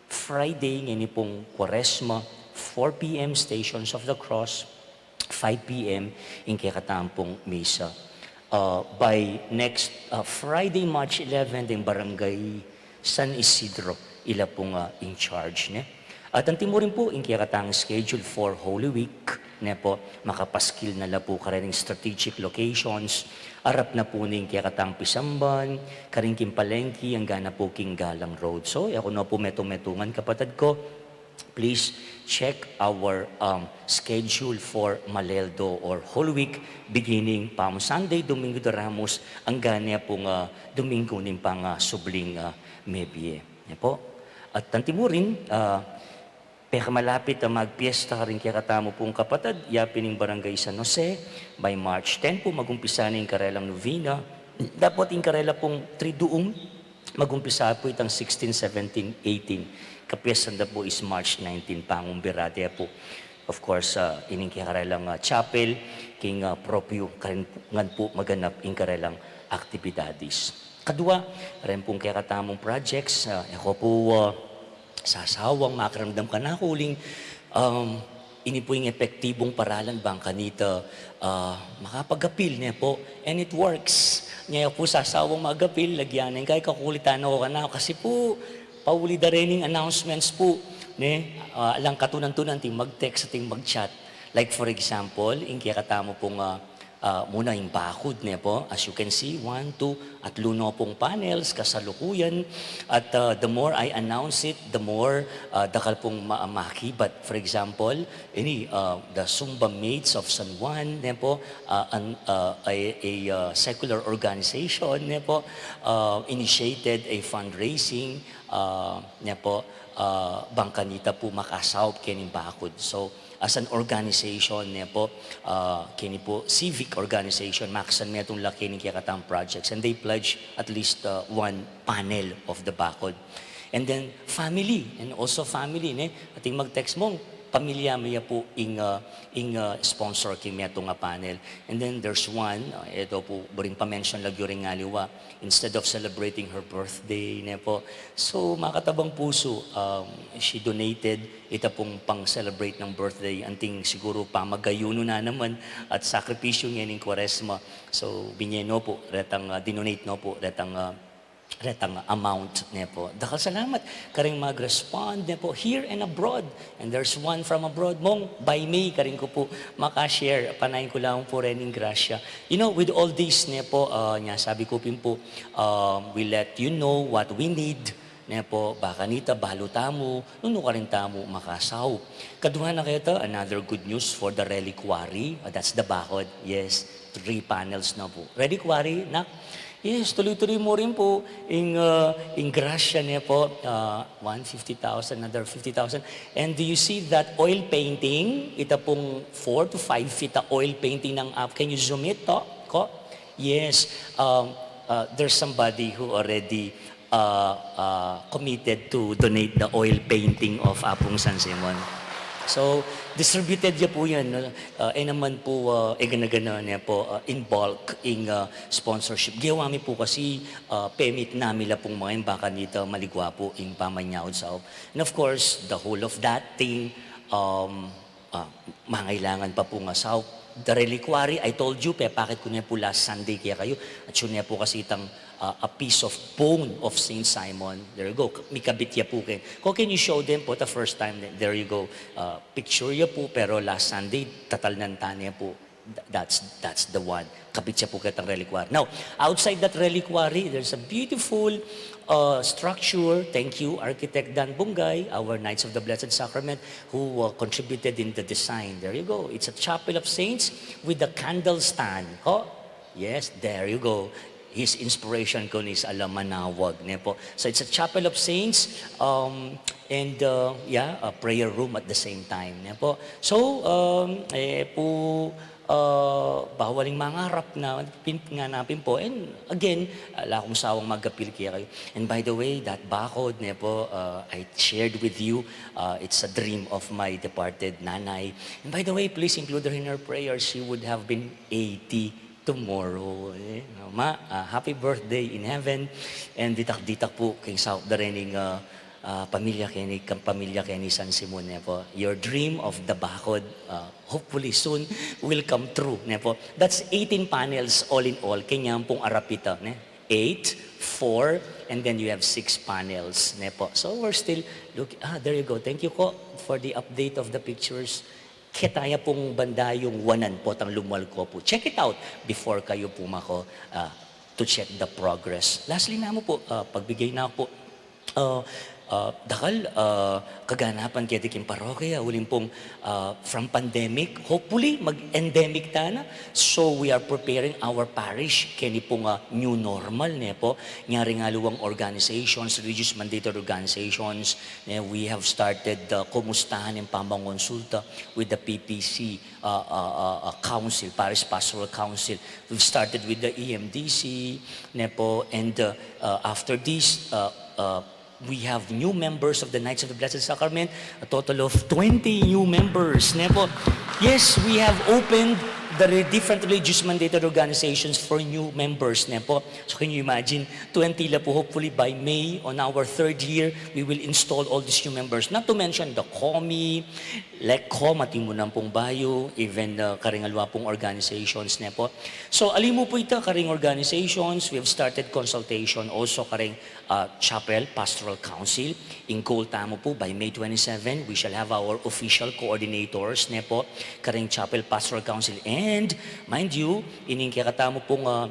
Friday ngeni pung Kuaresma, four P M Stations of the Cross, five P M ing kekatamu pung misa. Uh, by next, uh, Friday, March eleven, ing Barangay San Isidro, ila pung, uh, in charge, ne? At antimurin pu ing kekatang schedule for Holy Week, ne pu, makapaskil na la pu kareng strategic locations, arap na pu ning kekatang pisamban, karing king palengki, angga na pu king Galang Road. So, e ku no pu metung-metungan, kapatad ku, please check our, um, schedule for Maleldo or Holy Week, beginning Palm Sunday, Domingo de Ramos, angga ne pung, ah, Domingo ning pang, ah, subling, ah, mebie. Ne pu. At antimurin, ah, pekamalapit a magpiesta karing kekatamu pung kapatad, yapin ing Barangay San Jose, by March ten pu, magumpisa ne ing karelang novena. Dapot ing karela pung Triduum, magumpisa pu itang sixteen, seventeen, eighteen. Kapiestan da pu is March nineteen, pangumbira de pu. Of course, ah, ining kekarelang, ah, chapel, king, ah, propio, karin pu, ngan pu maganap ing karelang aktibidades. Kadua, ren pung kekatamung projects, ah, e ku pu, ah, sasawang makiramdam kanaku uling, um, ini pu ing epektibung paralan bang kanita, ah, makapag-apil, ne pu, and it works. Nya e ku pu sasawang mag-apil, lagyan ne ing kakulitan ku kanaku, kasi pu, pauli da rening announcements pu, ne, ah, alang katunan-tunan ating mag-text, ating mag-chat. Like for example, ing kekatamu pung, ah, Ah, muna ing bakud, ne pu. As you can see, one, two, atlu no pung panels kasalukuyan. At, ah, the more I announce it, the more, ah, dakal pung ma-, makibat. For example, ini, ah, the Zumba Mates of San Juan, ne pu, ah, an, ah, a, a, ah, secular organization, ne pu, ah, initiated a fundraising, ah, ne pu, ah, bang kanita pu makasaup keni bakud. So, as an organization, ne pu, ah, keni pu civic organization, maksan metung la keni kekatang projects, and they pledge at least, ah, one panel of the bakud. And then family, and also family, ne? Ating mag-text mung, pamilya mi ya pu ing, ah, ing, ah, sponsor king metung a panel. And then there's one, ah, eto pu, buring pa-mention lagyu ring aliwa, instead of celebrating her birthday, ne pu. So, makatabang pusu, um, she donated ita pung pang-celebrate ng birthday, anting siguru pamagayunu na naman at sakripisyu ngening Kwaresma. So, binye no pu, retang, ah, dinonate no pu, retang, ah, retang amount, ne pu. Dakal salamat karing mag-respond, ne pu, here and abroad. And there's one from abroad, mung, by May, karin ku pu maka-share, panayan ku lang pu rening grasya. You know, with all this, ne pu, ah, nya sabi ku pin pu, um, we let you know what we need, ne pu, bang kanita, balu tamu, nung nu karin tamu makasaup. Kadua na keta, another good news for the reliquary, ah, that's the bakud, yes, three panels na pu. Reliquary, nak, Yes, tuloy-tuloy mu rin po ing, ah, ing grasya ne po, ah, one fifty thousand, another fifty thousand. And do you see that oil painting? Ita pung four to five feet a oil painting ng Apo. Can you zoom it, to? Ko? Yes. Um, uh, there's somebody who already, uh, uh, committed to donate the oil painting of Apung San Simon. So, distributed ya po yan, no? Ah, e naman po, ah, e gana-gana ne po, ah, in bulk ing, ah, sponsorship. Gewa mi po kasi, ah, pemit na mi la pung mga yan, baka nita maligwa po ing pamanyaud saup. And of course, the whole of that thing, um, ah, mangailangan pa pung saup. The reliquary, I told you, pepakit ku ne po last Sunday kekayu. At yun ne po kasi itang, ah, a piece of bone of Saint Simon. There you go. Mikabit ya po ken. Ko, can you show them po the first time? There you go. Ah, picture ya po, pero last Sunday, tatalnan ta ne po. Th-, that's, that's the one. Kabit ya po ketang reliquary. Now, outside that reliquary, there's a beautiful, uh, structure. Thank you, Architect Dan Bungay, our Knights of the Blessed Sacrament, who, uh, contributed in the design. There you go. It's a chapel of saints with a candle stand. Ko? Yes, there you go. His inspiration ko is ala manawag, ne po. So it's a chapel of saints, um, and, uh, yeah, a prayer room at the same time, ne po. So, um, e pu, uh, bawal ing mangarap na pin-, ngana pin po. And again, ala kung sawang mag-appeal kekayu. And by the way, that bakod, ne po, uh, I shared with you, uh, it's a dream of my departed nanay. And by the way, please include her in your prayers. She would have been eighty tomorrow, e. Ma, ah, happy birthday in heaven. And ditak-ditak po king saup da rening, ah, ah, pamilya keni, kang pamilya keni San Simon, ne po. Your dream of the bakod, ah, hopefully soon will come true, ne po. That's eighteen panels all in all. Keni pung arap ita, ne? Eight, four, and then you have six panels, ne po. So we're still look-, ah, there you go. Thank you po for the update of the pictures. Keta ya pung banda yung wanan potang lumwal ko po. Check it out before kayu pumako, ah, to check the progress. Lastly namu po, ah, pagbigay na po, ah, ah, dakal, ah, kaganapan keti king parokya, uling pung, ah, from pandemic, hopefully mag-endemic ta na. So we are preparing our parish keni pung, ah, new normal, ne po. Nyaring aliwang organizations, religious mandated organizations, ne, we have started, uh, kumustahan ing pamangonsulta with the P P C, uh, uh, uh, uh, Council, Parish Pastoral Council. We've started with the E M D C, ne po, and, uh, uh, after this, uh, uh, we have new members of the Knights of the Blessed Sacrament, a total of twenty new members, ne po. Yes, we have opened the re-, different religious mandated organizations for new members, ne po. So can you imagine, twenty la po, hopefully by May, on our third year, we will install all these new members. Not to mention the COMI, LECCOM, atin mu nang pung bayu, even, uh, karing aliwa pung organizations, ne po. So, ali mu po ita, karing organizations, we have started consultation also karing, uh, Chapel Pastoral Council. Ing goal tamu po, by May twenty-seven, we shall have our official coordinators, ne po, karing Chapel Pastoral Council. And, mind you, ining kekatamu pung, uh,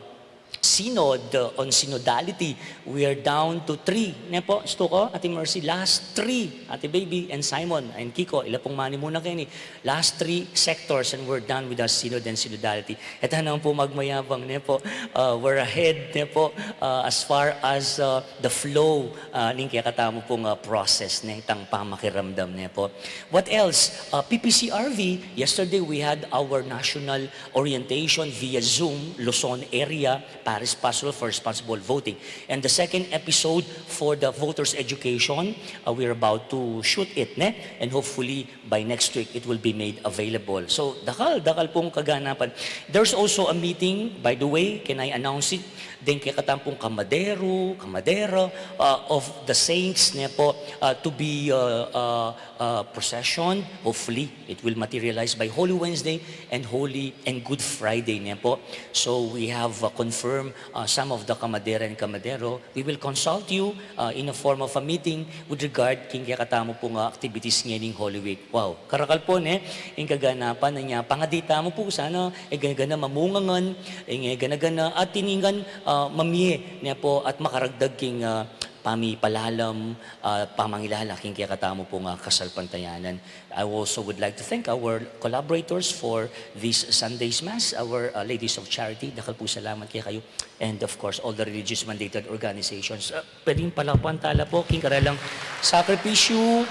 Synod, uh, on synodality, we are down to three, ne po, Stuko, Ate Mercy, last three, Ate Baby, and Simon, and Kiko, ila pung manimu na keni. Last three sectors, and we're done with our synod and synodality. Eta naman po magmayabang, ne po, uh, we're ahead, ne po, uh, as far as, uh, the flow, uh, ning kekatamu pung, uh, process, ne, itang pamakiramdam, ne po. What else? Uh, P P C R V, yesterday we had our national orientation via Zoom, Luzon area, Parish Pastoral for Responsible Voting. And the second episode for the voters education, uh, we're about to shoot it, ne? And hopefully, by next week, it will be made available. So, dakal, dakal pung kaganapan. There's also a meeting, by the way, can I announce it? Deng kekatamu pung kamadero, kamadera, uh, of the saints, ne po, uh, to be, uh, uh, uh, procession. Hopefully, it will materialize by Holy Wednesday and Holy and Good Friday, ne po. So, we have, uh, confirmed, uh, some of the kamadera and kamadero. We will consult you, uh, in a form of a meeting with regard king kekatamu pung, uh, activities ngening Holy Week. Wow, karakal po, ne? Ing kaganapan na nya, pangadi tamu po sana, e gana-gana mamungangan, e gana-gana at tiningan, ah, mamie, ne po, at makaragdag king, ah, mipalalam, ah, pamangilala king kekatamu pung, ah, kasalpantayanan. I also would like to thank our collaborators for this Sunday's Mass, our, ah, Ladies of Charity. Dakal pung salamat kekayu. And of course, all the religious mandated organizations. Ah, pwedeng palakupan tala pu king karelang sakripisyu,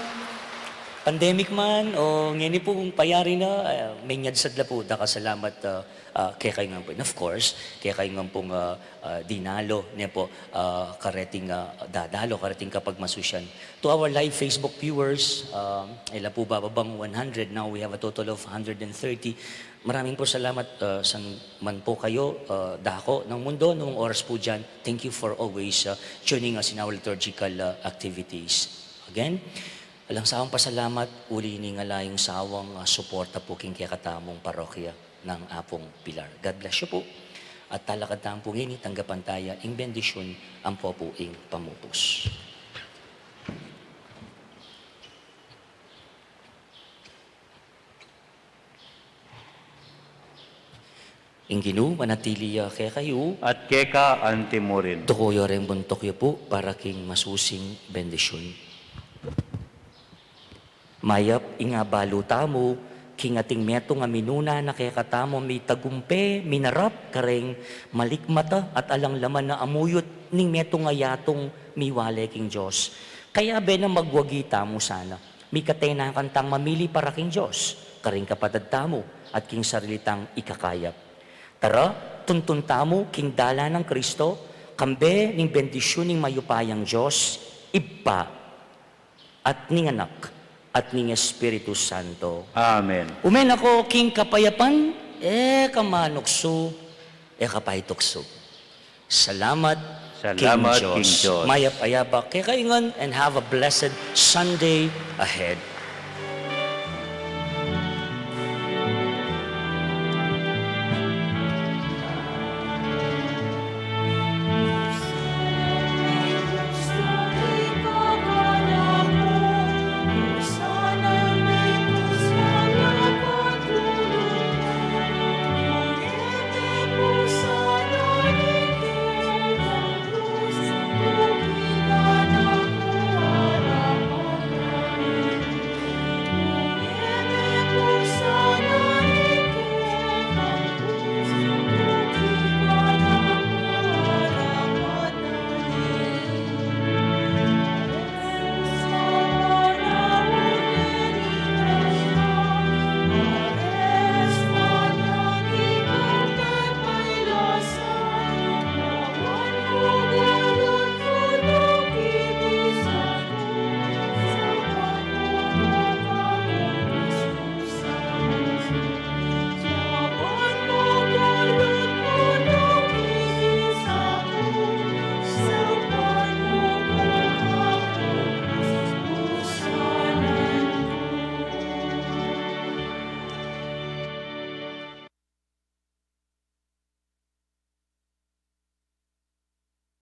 pandemic man o ngeni pung payari na, ah, menyadsad la pu, dakal salamat, ah, ah, kekayu ngan pu. And of course, kekayu ngan pung, ah, ah, dinalo, ne pu, ah, kareting, ah, dadalo, kareting kapagmasusyan. To our live Facebook viewers, ah, e la pu bababang one hundred, now we have a total of hundred and thirty. Maraming po salamat, ah, san man po kayo, ah, dako ng mundo, nung oras po dyan. Thank you for always, ah, tuning us in our liturgical, ah, activities. Again, alang sawang pasalamat, uli ning alang sawang, ah, suporta po king kekatamung parokya ng Apung Pilar. God bless you po. At talakad tamu po ngeni, tanggapan taya ing bendisyun ampo po ing pamupus. Ing Ginu manatili ya kekayu. At keka anti murin. Tuku yu reng buntuk yu pu para king masusing bendisyun. Mayap ing abalu tamu king ating metung a minuna na kekatamu, mitagumpe, minarap kareng malikmata at alang laman a amuyut ning metung a yatung miwale king Dios. Kayabe na magwagi tamu sana. Mikatenakan tang mamili para king Dios, karing kapatad tamu, at king sarili tang ikakayap. Tara, tuntun tamu king dalan nang Kristo, kambe ning bendisyun ning mayupayang Dios, Ibpa, at ning Anak, at ning Espiritu Santo. Amen. Ume na ko king kapayapan, e ka manuksu, e ka paituksu. Salamat, Salamat king Dios. King Dios. Mayap a yabak kekayu ngan and have a blessed Sunday ahead.